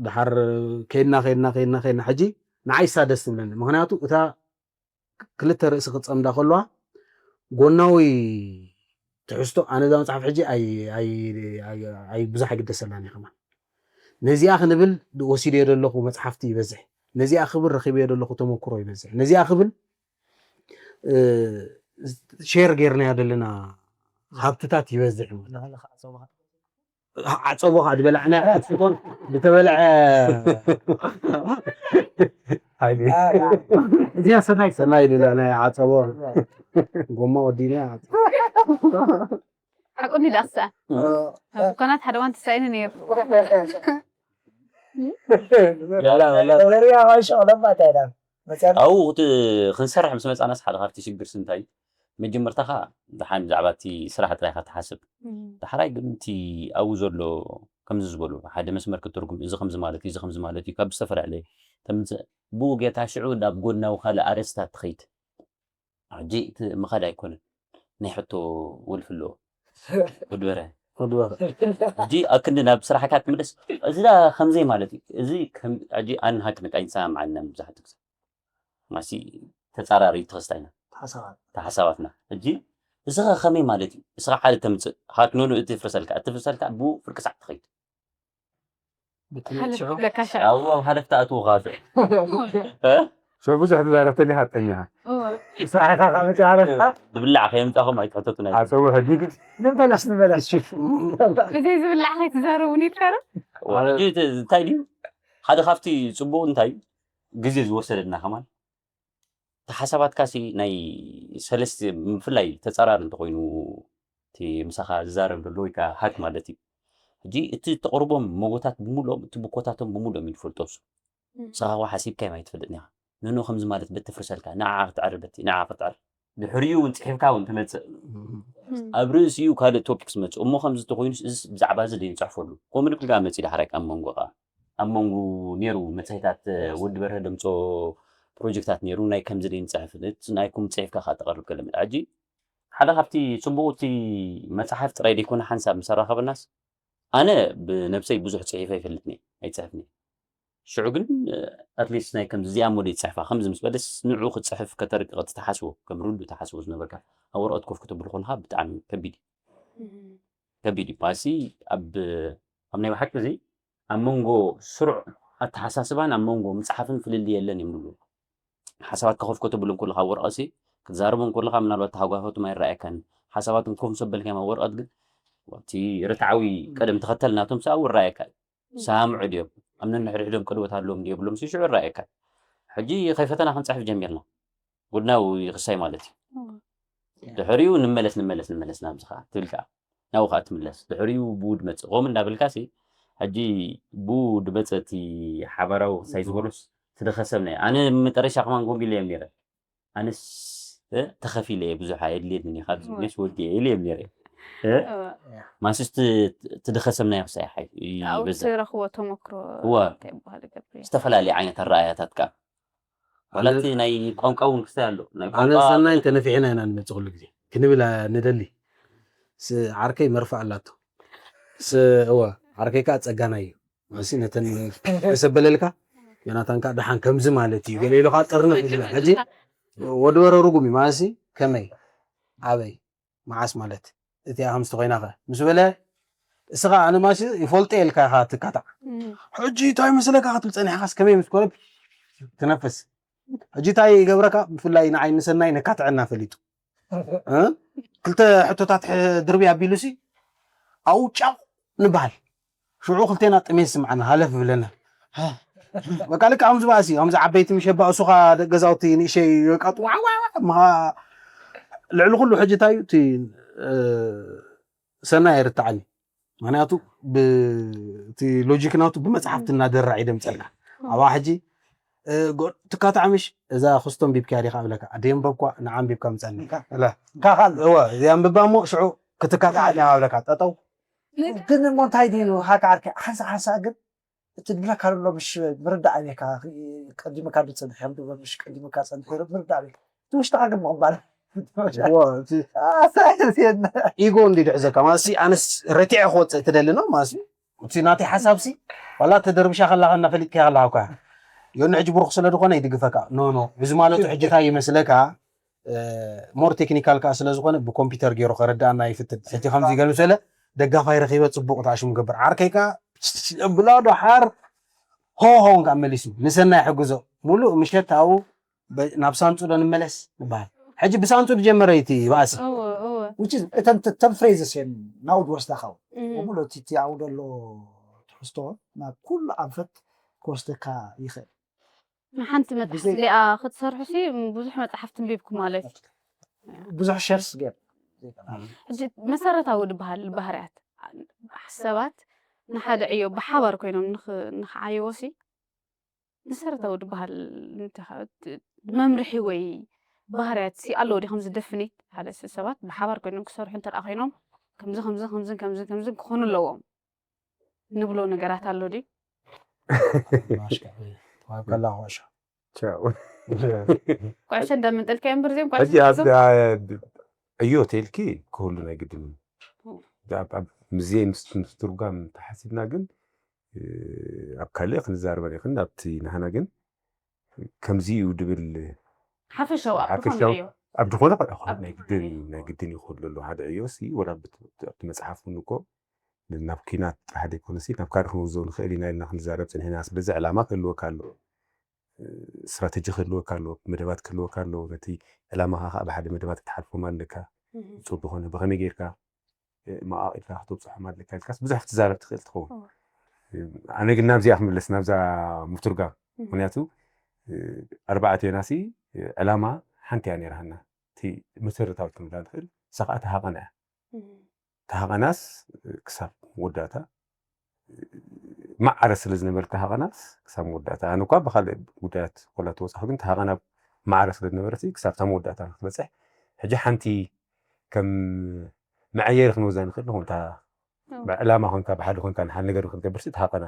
ድሓር ከይድና ከይድና ከይድና ከይድና ሕጂ ንዓይ እሳ ደስ ትብለኒ ምክንያቱ እታ ክልተ ርእሲ ክትፀምዳ ከለዋ ጎናዊ ትሕዝቶ ኣነ እዛ መፅሓፍ ሕጂ ኣይ ብዙሕ ኣይግደሰላን እየ ከማን ነዚኣ ክንብል ወሲደዮ ዘለኹ መፅሓፍቲ ይበዝሕ ነዚኣ ክብል ረኪበዮ ዘለኹ ተመክሮ ይበዝሕ ነዚኣ ክብል ሼር ጌርናዮ ዘለና ሃብትታት ይበዝሕ ዓፀቦ ከዓ ዝበላዕና ፅኮን ዝተበልዐ እዚኣ ሰናይ ሰናይ ድላ ናይ ዓፀቦ ጎማ ወዲና ሓቁኒ ዳክሳ ኣብ ዱካናት ሓደ ዋን ተሳኢኑ ነይሩ ኣብኡ ክንሰርሕ ምስ መፃናስ ሓደ ካብቲ ሽግር ስንታይ መጀመርታኻ ደሓን ብዛዕባ እቲ ስራሕ ጥራይ ኢኻ ትሓስብ ዳሕራይ ግን እቲ ኣብኡ ዘሎ ከምዚ ዝበሉ ሓደ መስመር ክትርጉም እዚ ከምዚ ማለት እዩ እዚ ከምዚ ማለት እዩ ካብ ዝተፈላለየ ተምፅእ ብኡ ጌርካ ሽዑ ናብ ጎድናዊ ካልእ ኣርእስታት ትኸይድ ሕጂ እቲ ምኻድ ኣይኮነን ናይ ሕቶ ወልፊ ኣለዎ ወድበረ ሕጂ ኣክንዲ ናብ ስራሕካ ትምለስ እዚ ከምዘይ ማለት እዩ እዚ ሕጂ ኣንሃክ ንቃ ይሰማማዓና ብዙሓት ግዜ ማሲ ተጻራሪ ተኸስታይና ተሓሳባትና ሕጂ እስኻ ከመይ ማለት እዩ እስኻ ሓደ ተምፅእ ሃክኖኑ እቲ ፍርሰልካ እቲ ፍርሰልካ ብኡ ፍርቂ ሳዕ ትኸይድ ኣብ ሓለፍቲ ኣትዎ ካስዕ ሽዑ ብዙሕ ተዛረብተኒ ሃጠኛ ስራሕካ ካብ መጨረሻ ዝብላዕ ከየምፃኹም ኣይትሕተቱ ናይ ኣፀው ሕጂ ግን ንመለስ ንመለስ ብዘይ ዝብላዕ ከይትዛረቡ ኔርካ ዶ እንታይ ድዩ ሓደ ካብቲ ፅቡቅ እንታይ ግዜ ዝወሰደና ከማን እቲ ሓሳባትካ ሲ ናይ ሰለስተ ብፍላይ ተፃራሪ እንተኮይኑ እቲ ምሳኻ ዝዛረብ ዘሎ ወይ ከዓ ሃክ ማለት እዩ ሕጂ እቲ ተቕርቦም መጎታት ብምልኦም እቲ ብኮታቶም ብምልኦም እዩ ዝፈልጦ እሱ ንስኻ እኳ ሓሲብካዮም ኣይትፈልጥን ኢኻ ንኖ ከምዚ ማለት በቲ ፍርሰልካ ንዓ ክትዕር በቲ ንዓ ክትዕር ድሕሪኡ እውን ፅሒፍካ እውን ትመፅእ ኣብ ርእሲኡ ካልእ ቶፒክ ዝመፅእ እሞ ከምዚ ተኮይኑስ እዚ ብዛዕባ እዚ ደይንፅሕፈሉ ከምኡ ንብል ከዓ መፅእ ዳሕራይ ኣብ መንጎ ከዓ ኣብ መንጎ ነይሩ መፅሄታት ወዲ በርሀ ደምፆ ፕሮጀክታት ነይሩ ናይ ከምዚ ደይንፅሕፍ ናይኩም ፅሒፍካ ከዓ ተቐርብ ከለምድ ሕጂ ሓደ ካብቲ ፅቡቅ እቲ መፅሓፍ ጥራይ ደይኮነ ሓንሳብ ምስ ኣራኸበናስ ኣነ ብነብሰይ ብዙሕ ፅሒፈ ይፈልጥኒ ኣይፅሕፍኒ ሽዑ ግን ኣትሊስት ናይ ከምዚ እዚኣ ሞዴል ትፅሕፋ ከምዚ ምስ በለስ ንዑ ክትፅሕፍ ከተርቅቕ ትሓስቦ ከም ርዱ ትሓስቦ ዝነበርካ ኣብ ወረቐት ኮፍ ከተብሉ ከለካ ብጣዕሚ ከቢድ እዩ። ከቢድ እዩ ባሲ ኣብ ኣብ ናይ ብሓቂ እዚ ኣብ መንጎ ስሩዕ ኣተሓሳስባን ኣብ መንጎ ምፅሓፍን ፍልልይ የለን እዮም ዝብሉ። ሓሳባትካ ኮፍ ከተብሉ እንከለካ ኣብ ወረቐሲ ክትዛረቡ እንከለካ ምናልባት ተሃጓፈቱም ኣይረኣየካን። ሓሳባትም ኮፍ ምስ ኣበልካዮም ኣብ ወረቐት ግን እቲ ርትዓዊ ቀደም ተኸተል ናቶም ሰኣው ይረኣየካ እዩ። ሰማምዑ ድዮም ኣብ ነንሕድሕዶም ቅድወት ኣለዎም ድየብሎም ሽዑ ይረኣየካ። ሕጂ ከይፈተና ክንፅሕፍ ጀሚርና ጉድና ይኽሳይ ማለት እዩ። ድሕሪኡ ንመለስ ንመለስ ንመለስ ናብዚ ከዓ ትብል ከዓ ናብኡ ከዓ ትምለስ ድሕሪኡ ብኡ ድመፅእ ከምኡ እንዳበልካ ሲ ሕጂ ብኡ ድመፀ እቲ ሓባራዊ ክሳይ ዝበሉስ ትደኸሰብና እዩ። ኣነ መጠረሻ ከማን ጎንቢለ እዮም ነይረ ኣነስ ተኸፊለ እየ ብዙሕ ኣየድልየንን እዩ ካብዚ ነስ ወዲ እየ ኢለ እዮም ነይረ ማስስ ትደኸሰብና እዩ ክሳይ ሓይ ኣብኡ ይበዝሕ ትረኽቦ ተመክሮ እዋ። እንታይ ይበሃል ገብርኤል ዝተፈላለየ ዓይነት ኣረኣያታት ከዓ ዋላ እቲ ናይ ቋንቋ እውን ክስታይ ኣሎ ናይ ኣነ ቋንቋ ሰናይ እንተነፊዕና ኢና ንመፅእ ኩሉ ግዜ ክንብል ንደሊ ስ- ዓርከይ መርፍእ ኣላቶ ስ- እወ ዓርከይ ከዓ ፀጋናይ እዩ መሲ ነተን ሰበለልካ ዮናታን ከዓ ደሓን ከምዚ ማለት እዩ ገለ ኢሉ ከዓ ጥርንፍ ይብላ ሕጂ ወዲ ወረ ርጉም እዩ ማለሲ ከመይ ኣበይ መዓስ ማለት እቲኣ ከምዝቲ ኮይና ከ ምስ በለ እስኻ ኣነ ማሲ ይፈልጦ ኢልካ ኢኻ ትካታዕ ሕጂ እንታይ መስለካ ክትብል ፀኒሕካስ ከመይ ምስ ኮነ ትነፍስ ሕጂ እንታይ ይገብረካ ብፍላይ ንዓይ ንሰናይ ነካትዐና ፈሊጡ እ? ክልተ ሕቶታት ሕ- ድርቢ ኣቢሉሲ ኣብኡ ጫቑ ንበሃል ሽዑ ክልቴና ጥሜት ስምዓና ሃለፍ ብለና በቃ ልክዕ ከምዚ በኣሲ ከምዚ ዓበይቲ ምሸ ባእሱኻ ደቂ ገዛውቲ ንእሸይ በቃ ዋዕዋዕዋ ምኻ ልዕሊ ኩሉ ሕጂ እንታይ እዩ እቲ እ፣ ሰናይ ኣይርትዓኒ ምክንያቱ ብ- እቲ ሎጂክ ናቱ ብመፅሓፍቲ እናደራዕ ይደምፀልካ ኣብኣ ሕጂ እ፣ ጎ- ትካታዕ ምሽ እዛ ክስቶ ኣንቢብካያ ዲኻ እብለካ ኣደይ ኣንበብኳ ንዓ ኣንቢብካ ምፀኒ እንካ ካልእ እወ እዚ ኣንብባ እሞ ሽዑ ክትካታዕ ዲኻ እብለካ ጠጠው ግን እሞ እንታይ ድዩ ሃካ ዓርኪ ሓንሳ ሓንሳ ግን እቲ ድብለካ ዘሎ ምሽ ምርዳእ ኣቤካ ቀዲምካ ድፀንሕ ከም ድበ ምሽ ቀዲምካ ፀንሕ ምርዳእ ኣቤካ እቲ ውሽጥካ ግን ምቕባል እወ፣ እቲ ኢጎ እንዲ ድሕዘካ ማለት ኣነስ ረቲዐ ክወፅእ ትደሊ ነው ማለት እቲ ናተይ ሓሳብ ሲ ዋላ ተደርብሻ ከላካ እናፈሊጥካ ከላካ እኳ ዮኒ ሕጂ ብሩክ ስለ ዝኾነ ይድግፈካ ኖ ኖ እዚ ማለቱ ሕጂ እንታይ ይመስለካ ሞር ቴክኒካል ከዓ ስለዝኾነ ብኮምፒውተር ገይሩ ከረዳእና ይፍትን ሕጂ ከምዚ ገሉ ስለ ደጋፋይ ረኪበ ፅቡቅ ተኣሽሙ ገብር ዓርከይ ከዓ ብላ ዶ ሓር ሆ ሆን ከዓ መሊሱ ንሰናይ ሕግዞ ሙሉእ ምሸት ኣብኡ ናብ ሳንፁ ዶ ንመለስ ንበሃል ሕጂ ብሳንፁ ዝጀመረ እዩ እቲ ባእሲ እወ እወ which is እተን ተ- ተን ፍሬዝስ እየን ናብኡ ዝወስዳኻ እውን እም። በሙሉ እቲ እቲ ኣብኡ ዘሎ ትሕዝቶ ናብ ኩሉ ኣንፈት ክወስደካ ይኽእል ንሓንቲ መፅሓፍ እዚኣ ክትሰርሑ ሲ ብዙሕ መፅሓፍ ትንቢብኩ ማለት እዩ ብዙሕ ሸርስ ገር ሕጂ መሰረታዊ ዝበሃል ባህርያት ሰባት ንሓደ ዕዮ ብሓባር ኮይኖም ንኽ- ንኽዓይዎ ሲ መሰረታዊ ዝበሃል እንታይ ኸ- መምርሒ ወይ ባህርያት ሲ ኣለዎ ዲ ከምዚ ደፍኒት ሓደ ሲ ሰባት ብሓባር ኮይኖም ክሰርሑ እንተ ኮይኖም ከምዚ ከምዚ ከምዚ ከምዚ ከምዚ ክኾኑ ኣለዎም ንብሎ ነገራት ኣሎ ድዩ ከላ ኩዕሾ ቻው ኩዕሾ እንዳመንጠልካ እዮም ብርዚኦም ሕጂ ኩዕሾ ኣብ- ኣብ- ዕዮ ተልኪ ክህሉ ናይ ግድን እዩ። ኣብ- ኣብ- ምዜ ምስ ምስ ትርጓም ተሓሲብና ግን እ፣ ኣብ ካልእ ክንዛረበ ይኽእል ኣብቲ ናህና ግን ከምዚ እዩ ድብል ሓፈሻዊ ኣብ ሓፈሻዊ ዝኾነ እዩ ኣብ ዝኾነ ኣብ ናይ ዝኾነ ግድን እዩ። ናይ ግድን ይኽህሉ ኣለዎ ሓደ ዕዮ ሲ ወላ ብት- ኣብቲ መፅሓፍ እውን እኮ ናብ ኪናት ጥራሕ ዘይኮነ ሲ ናብ ካልእ ክንውዞ ንኽእል ኢና ኢልና ክንዛረብ ፅንሕና ስለዚ ዕላማ ክህልወካ ኣለዎ ስትራተጂ ክህልወካ ኣለዎ መደባት ክህልወካ ኣለዎ ነቲ ዕላማኻ ከዓ ብሓደ መደባት ክትሓልፎም ኣለካ ፅቡቅ ዝኾነ ብኸመይ ጌርካ መቃቂልካ ክትብፅሖም ኣለካ ኢልካስ ብዙሕ ክትዛረብ ትኽእል ትኸውን ኣነ ግን ናብዚኣ ክምለስ ናብዛ ምትርጓም ምክንያቱ ኣርባዕቴና ሲ ዕላማ ሓንቲ እያ ነይራሃና እቲ መሰረታዊ ክንብላ ንኽእል እሳ ከዓ ተሃቐና እያ ተሃቐናስ ክሳብ መወዳእታ ማዕረ ስለ ዝነበርካ ሃቐናስ ክሳብ መወዳእታ ኣነ እኳ ብካልእ ጉዳያት ኮላ ተወፃኹ ግን ተሃቐና ማዕረ ስለ ዝነበረት ክሳብ እታ መወዳእታ ክትበፅሕ ሕጂ ሓንቲ ከም መዐየሪ ክንወዛ ንኽእል ንኾን እታ ብዕላማ ኮንካ ብሓደ ኮንካ ንሓደ ነገር ንክትገብር ሲ ተሃቐና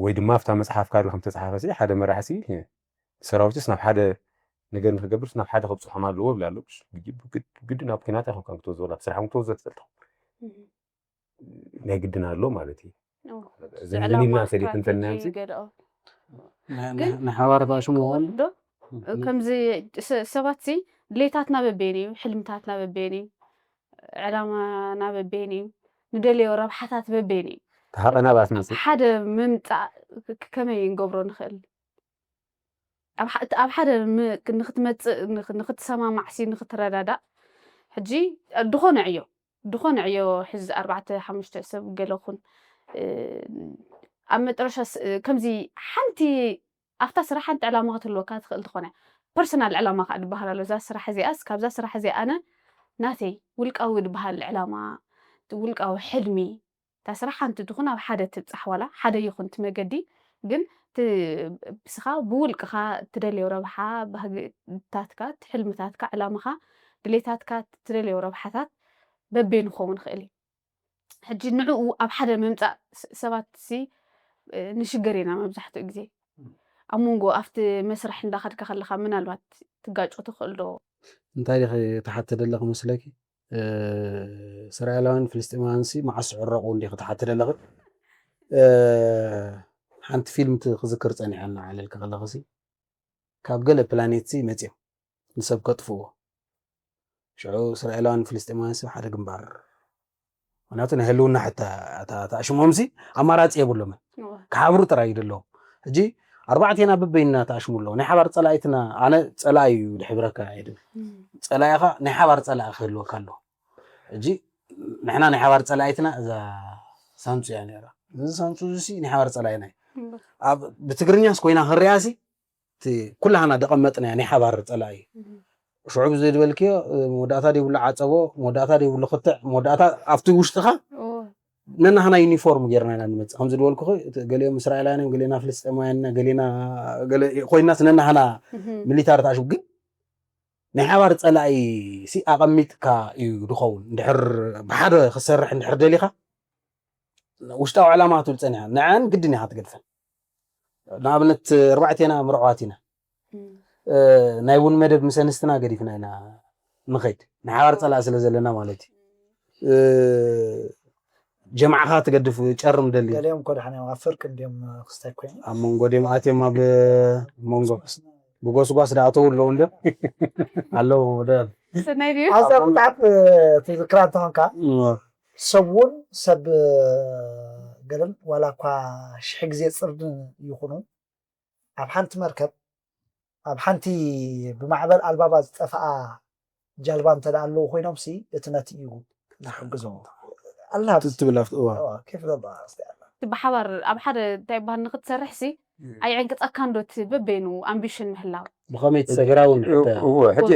ወይ ድማ ኣብታ መፅሓፍ ካሪ ከም ተፅሓፈ ሲ ሓደ መራሒ ሲ ሰራዊትስ ናብ ሓደ ነገር ንክገብርስ ናብ ሓደ ከብፅሖም ኣለዎ ይብል ኣሎ ግዲ ናብ ኩናት ኣይኮንካን ክትወዝወላ ስራሕ ክትወዝወ ትፈልጥ ናይ ግድን ኣሎ ማለት እዩ እዚ ዕላማ ምን ይብላ ሰሊጥ እንተና ስትራቴጂ ገለኦ። ንሓባር ባሽሙ ዶ ከምዚ ሰባት ሲ ድሌታትና በበይን እዩ፣ ሕልምታትና በበይን እዩ፣ ዕላማና በበይን እዩ፣ ንደልዮ ረብሓታት በበይን እዩ። ተሃቐና ባስ መሲ ሓደ ምምፃእ ከመይ እንገብሮ ንኽእል? ኣብ ሓደ ንክትመፅእ ንክትሰማማዕሲ ንክትረዳዳእ ሕጂ ድኾነ ዕዮ ድኾነ ዕዮ ሕዚ ኣርባዕተ ሓሙሽተ ሰብ ገለኹን ኣብ መጠረሻ ከምዚ ሓንቲ ኣብታ ስራሕ ሓንቲ ዕላማ ክትህልወካ ትኽእል ትኾነ ፐርሰናል ዕላማ ከዓ ድበሃል ኣሎ። እዛ ስራሕ እዚኣስ ካብዛ ስራሕ እዚኣ ኣነ ናተይ ውልቃዊ ድበሃል ዕላማ ውልቃዊ ሕልሚ እታ ስራሕ ሓንቲ ትኹን ኣብ ሓደ ትብፃሕ ዋላ ሓደ ይኹን እቲ መገዲ ግን ብስኻ ብውልቅኻ ትደልዮ ረብሓ ባህግታትካ ትሕልምታትካ ዕላምኻ ድሌታትካ ትደልዮ ረብሓታት በበይኑ ክኸውን ይኽእል እዩ። ሕጂ ንዕኡ ኣብ ሓደ ምምፃእ ሰባት ሲ ንሽገር ኢና መብዛሕትኡ ግዜ ኣብ መንጎ ኣብቲ መስርሕ እንዳኸድካ ከለኻ ምናልባት ትጋጮ ትኽእል ዶ? እንታይ ዲኺ ትሓቲ ዘለኺ መስለኪ? እስራኤላውያን ፍልስጤማውያን ሲ መዓስ ዝዕረቑ እንዲኺ ትሓቲ ዘለኺ? ሓንቲ ፊልም ክዝክር ፀኒሐ እናዓለልኪ ከለኺ ሲ ካብ ገለ ፕላኔት ሲ መፅዮም ንሰብ ከጥፍዎ ሽዑ እስራኤላውያን ፍልስጤማውያን ሲ ሓደ ግንባር ምክንያቱ ናይ ህልውና ሕታ ተኣሽሞም ሲ ኣማራፂ የብሎምን ክሓብሩ ጥራይ እዩ ደለዎም ሕጂ ኣርባዕቴና በበይንና ተኣሽሙ ኣለዎ ናይ ሓባር ፀላኢትና ኣነ ፀላኢ እዩ ድሕብረካ ኣይድን ፀላኢኻ ናይ ሓባር ፀላኢ ክህልወካ ኣለዎ ሕጂ ንሕና ናይ ሓባር ፀላኢትና እዛ ሳንሱ እያ ነራ እዚ ሳንሱ እዚ ሲ ናይ ሓባር ፀላኢና እዩ ብትግርኛስ ኮይና ክንሪኣ ሲ እቲ ኩላህና ደቐመጥናያ ናይ ሓባር ፀላኢ እዩ ሽዑ ብዘይ ዝበልክዮ መወዳእታ ደይብሉ ዓፀቦ መወዳእታ ደይብሉ ክትዕ መወዳእታ ኣብቲ ውሽጥኻ ነናህና ዩኒፎርም ጌርና ኢና ንመፅእ ከምዚ ዝበልኩ ገሊኦም እስራኤላውያን ገሊና ፍልስጤማውያን ገሊና ኮይናስ ነናህና ሚሊታሪ ተኣሽቡ ግን ናይ ሓባር ፀላኢ ሲ ኣቐሚጥካ እዩ ዝኸውን እንድሕር ብሓደ ክሰርሕ እንድሕር ደሊኻ ውሽጣዊ ዕላማ ክትብል ፀኒሓ ንዐን ግድን ኢኻ ትገድፈን ንኣብነት ኣርባዕቴና ምርዕዋት ኢና ናይ ቡን መደብ ምስ ኣንስትና ገዲፍና ኢና ንኸይድ ናይ ሓባር ፀላእ ስለ ዘለና ማለት እዩ ጀማዕኻ ትገድፍ ጨርም ደሊ ገሊኦም እኮ ደሓን እዮም ኣብ ፍርቂ እንዲዮም ክስታይ ኮይኑ ኣብ መንጎ ድዮም ኣትዮም ኣብ መንጎ ብጎስጓስ ዳኣተው ኣለዉ እንደ ኣለዉ ወደ ሰናይ ድዩ ኣብዛ መፅሓፍ ትዝክራ እንተኾንካ ሰብ እውን ሰብ ገለን ዋላ እኳ ሽሕ ግዜ ፅርድን ይኹኑ ኣብ ሓንቲ መርከብ ኣብ ሓንቲ ብማዕበል ኣልባባ ዝጠፍኣ ጃልባ እንተ ኣለዉ ኮይኖም ሲ እቲ ነቲ እዩ ዝሕግዞ ኣላ ትብል ኣብቲ እዋ ኬፍ ዘለዋ ብሓባር ኣብ ሓደ እንታይ ይበሃል ንክትሰርሕ ሲ ኣይዕንቅፀካን ዶ እቲ በበይኑ ኣምቢሽን ምህላው ብኸመይ ትሰግራውን እዎ ሕጂ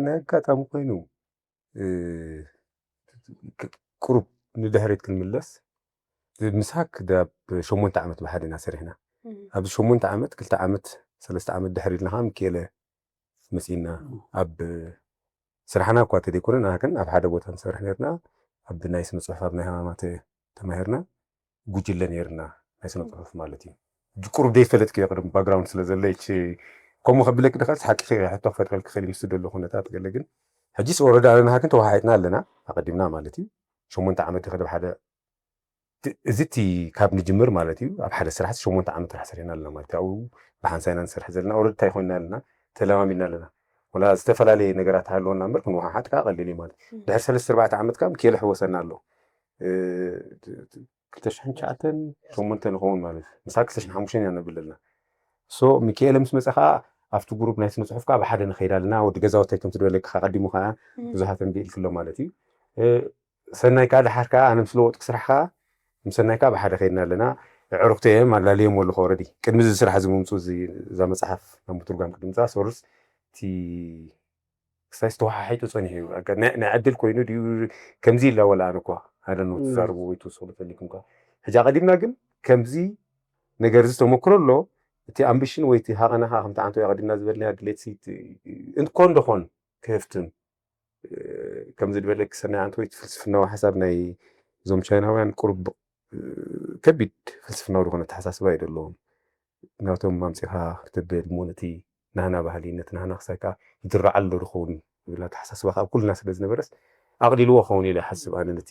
ናይ ኣጋጣሚ ኮይኑ ቁሩብ ንድሕሪት ክንምለስ ምሳክ ዳብ ሸሞንተ ዓመት ብሓደ ኢና ሰሪሕና ኣብዚ ሸሞንተ ዓመት ክልተ ዓመት ሰለስተ ዓመት ድሕሪ ኢልና ከዓ ምክኤለ መፂና ኣብ ስራሕና እኳ ተደይኮነ ንሃክን ኣብ ሓደ ቦታ ንሰርሕ ነርና ኣብ ናይ ስነ ፅሑፍ ኣብ ናይ ሃማማት ተማሂርና ጉጅለ ነርና ናይ ስነ ፅሑፍ ማለት እዩ ቁሩብ ደይፈለጥክዮ ቅድም ባክግራውንድ ስለ ዘለች ከምኡ ከብለክ ድኸልስ ሓቂ ሕቶ ክፈጥረልክ ክእል ምስ ዘሎ ኩነታት ገለ ግን ሕጂስ ኦረዳ ኣነ ንሃክን ተወሓሒጥና ኣለና ኣቀዲምና ማለት እዩ ሸሞንተ ዓመት ድኸ ሓደ እዚ እቲ ካብ ንጅምር ማለት እዩ ኣብ ሓደ ስራሕ ሸሞንተ ዓመት ስራሕ ሰሪሕና ኣለና ማለት እዩ ኣብኡ ብሓንሳብ ኢና ንሰርሕ ዘለና ኦረዲ እንታይ ኮይንና ኣለና ተለማሚድና ኣለና ወላ ዝተፈላለየ ነገራት ሃለወና እምበር ክንወሓሓጥ ከዓ ቀሊል እዩ ማለት ድሕሪ ሰለስተ ኣርባዕተ ዓመት ከዓ ምክኤለ ሕወሰና ኣሎ ክልተ ሽሕን ትሽዓተን ሸሞንተ ንኸውን ማለት እዩ ምሳ ክልተ ሽሕን ሓሙሽተን ኢና ነብል ኣለና ሶ ሚካኤለ ምስ መፀ ከዓ ኣብቲ ግሩፕ ናይ ስነ ፅሑፍ ከዓ ብሓደ ንኸይድ ኣለና ወዲ ገዛውታይ ከምቲ ዝበለካ ከዓ ቀዲሙ ከዓ ብዙሓት እንዲኢልክሎ ማለት እዩ ሰናይ ከዓ ድሓር ከዓ ኣነ ምስ ለወጥኩ ስራሕ ከዓ ምስ ሰናይ ከዓ ብሓደ ከይድና ኣለና ዕሩክተ እዮም ኣላልዮም ኣለኹ ረዲ ቅድሚ እዚ ስራሕ እዚ ምምፁ እዛ መፅሓፍ ናብ ምትርጓም ቅድምፃ ሶርስ እቲ ክሳይ ዝተወሓሒጡ ፀኒሑ እዩ ናይ ዕድል ኮይኑ ድዩ ከምዚ ኢላ ወላ ኣነ እኳ ኣደነ ትዛርቡ ወይ ትወስሉ ፈሊኩም ኳ ሕጂ ኣቀዲምና ግን ከምዚ ነገር እዚ ተመክሮ ኣሎ እቲ ኣምቢሽን ወይ እቲ ሃቐናኻ ከምቲ ዓንተ ኣቀዲምና ዝበልናዮ ድሌት ኮን ደኾን ክህፍትም ከምዚ ዝበለኪ ሰናይ ኣንተ ወይ ፍልስፍናዊ ሓሳብ ናይ እዞም ቻይናውያን ቁሩብ ከቢድ ፍልስፍናዊ ዝኾነ ኣተሓሳስባ እዩ ዘለዎም ናቶም ኣምፂኻ ክትብል እሞ ነቲ ናህና ባህሊ ነቲ ናህና ክሳይ ከዓ ይድረዓ ኣሎ ዝኸውን ዝብል ኣተሓሳስባ ከዓ ኩልና ስለ ዝነበረስ ኣቕሊልዎ ክኸውን ኢለ ይሓስብ ኣነ ነቲ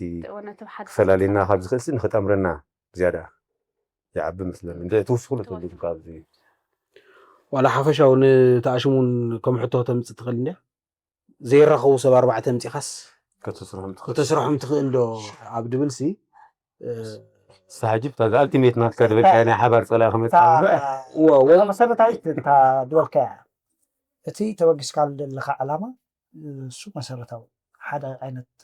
ክፈላልየና ካብ ዝኽእልሲ ንኽጠምረና ዝያዳ ይዓቢ መስለኒ። እንደ ትውስኹ ለተልዩ ካብዚ ዋላ ሓፈሻዊ ንተኣሽሙን ከም ሕቶ ከተምፅእ ትኽእል እንድያ። ዘይራኸቡ ሰብ ኣርባዕተ ኣምፂኻስ ከተስርሖም ትኽእል። ከተስርሖም ትኽእል ዶ ኣብ ድብል ሲ ሳሕጂ ብታ ኣልቲሜት ናትካ ድበልካ ናይ ሓባር ፀላ ክመፅእ እወ እወ መሰረታዊት እንታ ድበልካ እያ። እቲ ተበጊስካሉ ዘለኻ ዕላማ እሱ መሰረታዊ ሓደ ዓይነት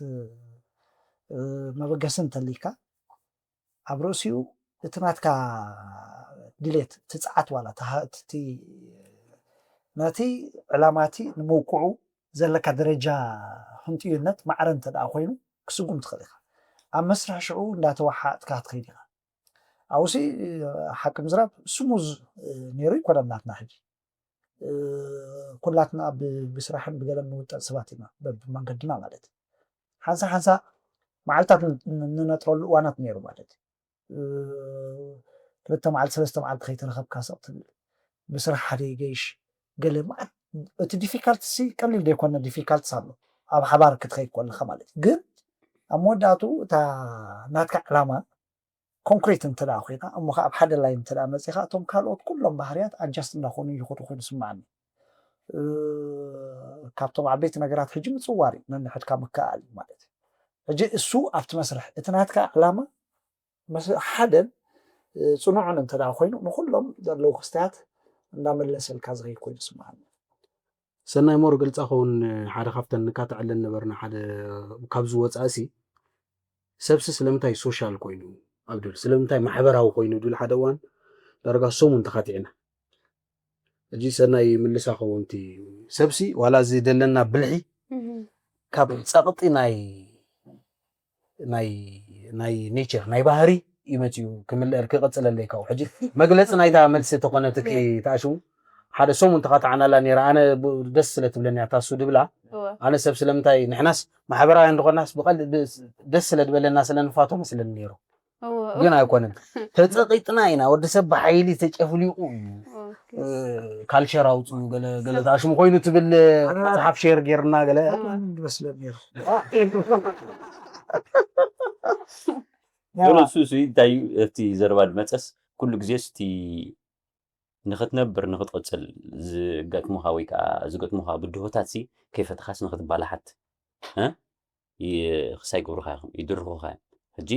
መበገሲ እንተሊካ ኣብ ርእሲኡ እቲ ናትካ ድሌት እቲ ፀዓት ዋላ እቲ ነቲ ዕላማቲ ንምውቅዑ ዘለካ ደረጃ ህንጥዩነት ማዕረ እንተ ደኣ ኮይኑ ክስጉም ትኽእል ኢኻ። ኣብ መስርሕ ሽዑ እንዳተወሓጥካ ትኸይድ ኢኻ። ኣብኡሲ ሓቂ ምዝራብ ስሙዝ ነይሩ ይኮነን ናትና ሕጂ ኩላትና ብስራሕን ብገለን ንውጠን ሰባት ኢና በብመንገድና ማለት ሓንሳ ሓንሳ መዓልታት ንነጥረሉ እዋናት ነይሩ ማለት ክልተ መዓልቲ ሰለስተ መዓልቲ ከይተረኸብካ ሰቕ ትብል ብስራሕ ሓደ ይገይሽ ገለ እቲ ዲፊካልት ሲ ቀሊል ዘይኮነ ዲፊካልትስ ኣሎ ኣብ ሓባር ክትኸይድ ከለካ ማለት እዩ ግን ኣብ መወዳእቱ እታ ናትካ ዕላማ ኮንክሪት እንተ ደኣ ኮይና እሞ ከኣ ኣብ ሓደ ላይን እንተ ደኣ መጺኻ እቶም ካልኦት ኩሎም ባህርያት ኣጃስት እንዳኾኑ ይኹዱ ኮይኑ ስምዓኒ ካብቶም ዓበይቲ ነገራት ሕጂ ምጽዋር እዩ ነንሕድካ ምክኣል እዩ ማለት እዩ ሕጂ እሱ ኣብቲ መስርሕ እቲ ናትካ ዕላማ ሓደን ፅኑዕን እንተ ኮይኑ ንኩሎም ዘለዉ ክስተያት እንዳመለሰልካ ዝኸይድ ኮይኑ ስምዓኒ ሰናይ ሞር ገልፃ ከውን ሓደ ካብተን ንካትዕለን ነበርና ሓደ ካብዚ ወፃእሲ ሰብሲ ስለምንታይ ሶሻል ኮይኑ ኣብ ድብል ስለምንታይ ማሕበራዊ ኮይኑ ድብል ሓደ እዋን ዳርጋ ሰሙን ተኻቲዕና ሕጂ ሰናይ ምልሳ ከውንቲ ሰብሲ ዋላ እዚ ደለና ብልሒ ካብ ፀቕጢ ናይ ናይ ናይ ኔቸር ናይ ባህሪ ይመፅዩ ክምልአል ክቐፅለለይ ካብኡ ሕጂ መግለፂ ናይታ መልሲ ተኾነት ተኣሽሙ ሓደ ሰሙን ተኻትዓናላ ነራ ኣነ ደስ ስለ ትብለኒ ኣታሱ ድብላ ኣነ ሰብ ስለምንታይ ንሕናስ ማሕበራውያን ዝኾናስ ብቐል ደስ ስለ ዝበለና ስለ ንፋቶ መስለኒ ነይሩ ግን ኣይኮነን ተፀቂጥና ኢና ወዲ ሰብ ብሓይሊ ተጨፍሊቁ እዩ ካልቸር ኣውፅኡ ገለ ገለ ዝኣሽሙ ኮይኑ ትብል መፅሓፍ ሼር ጌርና ገለ መስለኒ ነይሩ ገለ እሱ እሱ እንታይ እዩ እቲ ዘረባ ዝመፀስ ኩሉ ግዜ ስቲ ንኽትነብር ንኽትቕፅል ዝገጥሙኻ ወይ ከዓ ዝገጥሙኻ ብድሆታት ሲ ከይፈተኻስ ንኽትባላሓት ክሳይ ግብሩኻ ይኹም ይድርኹኻ እዮም ሕጂ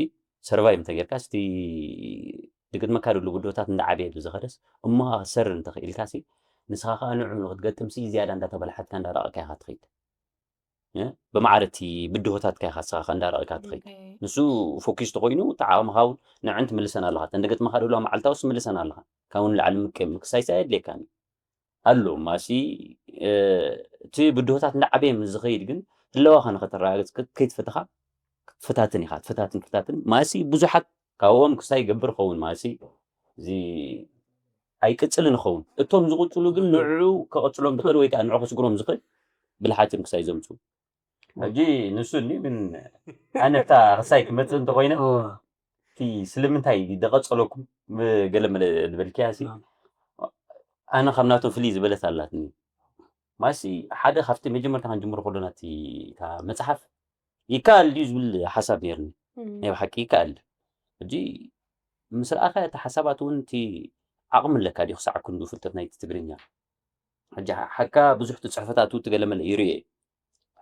ሰርቫይቭ እንተጌርካ ስቲ ድግጥመካ ድሉ ብድሆታት እንዳዓበየ ብዝኸደስ እሞኻ ክሰር እንተኽኢልካ ሲ ንስኻ ከዓ ንዑ ንክትገጥም ሲ ዝያዳ እንዳተበላሓትካ እንዳረቐካ ኢኻ ትኸይድ ብማዕረ እቲ ብድሆታትካ ኢኻ ስኻ እንዳረቐካ ትኸይድ ንሱ ፎኪስ ተኮይኑ ተዓቕምኻ እውን ንዕን ትምልሰን ኣለኻ ተንደገጥመኻ ድሉ መዓልታውስ ትምልሰን ኣለኻ ካብኡ ንላዕሊ ምቅም ክሳይሳ የድልየካን ኣሎ ማሲ እቲ ብድሆታት እንዳዓበየ ምስ ዝኸይድ ግን ህለዋኻ ንኸተረጋግፅ ከይትፈተኻ ፈታትን ኢኻ ትፈታትን ፈታትን ማሲ ብዙሓት ካብኦም ክሳይ ይገብር ኸውን ማሲ እዚ ኣይቅፅልን ይኸውን እቶም ዝቕፅሉ ግን ንዑ ከቐፅሎም ዝኽእል ወይ ከዓ ንዑ ከስግሮም ዝኽእል ብልሓትን ክሳይ ዘምፁ ሕጂ ንሱ እኒ ግን ኣነታ ክሳይ ክመፅእ እንተኮይነ እቲ ስለምንታይ ደቐፀለኩም ገለ ዝበልክያ ሲ ኣነ ካብ ናቶም ፍልይ ዝበለት ኣላትኒ ማሲ ሓደ ካብቲ መጀመርታ ክንጅምሮ ከሎና እቲ መፅሓፍ ይከኣል ድዩ ዝብል ሓሳብ ነርኒ ናይ ብሓቂ ይከኣል ሕጂ ምስ ረኣኻ እቲ ሓሳባት እውን እቲ ዓቕሚ ኣለካ ድዩ ክሳዕ ክንዱ ፍልጠት ናይቲ ትግርኛ ሕጂ ሓካ ብዙሕ ትፅሕፈታት ትገለመለ ይርኤ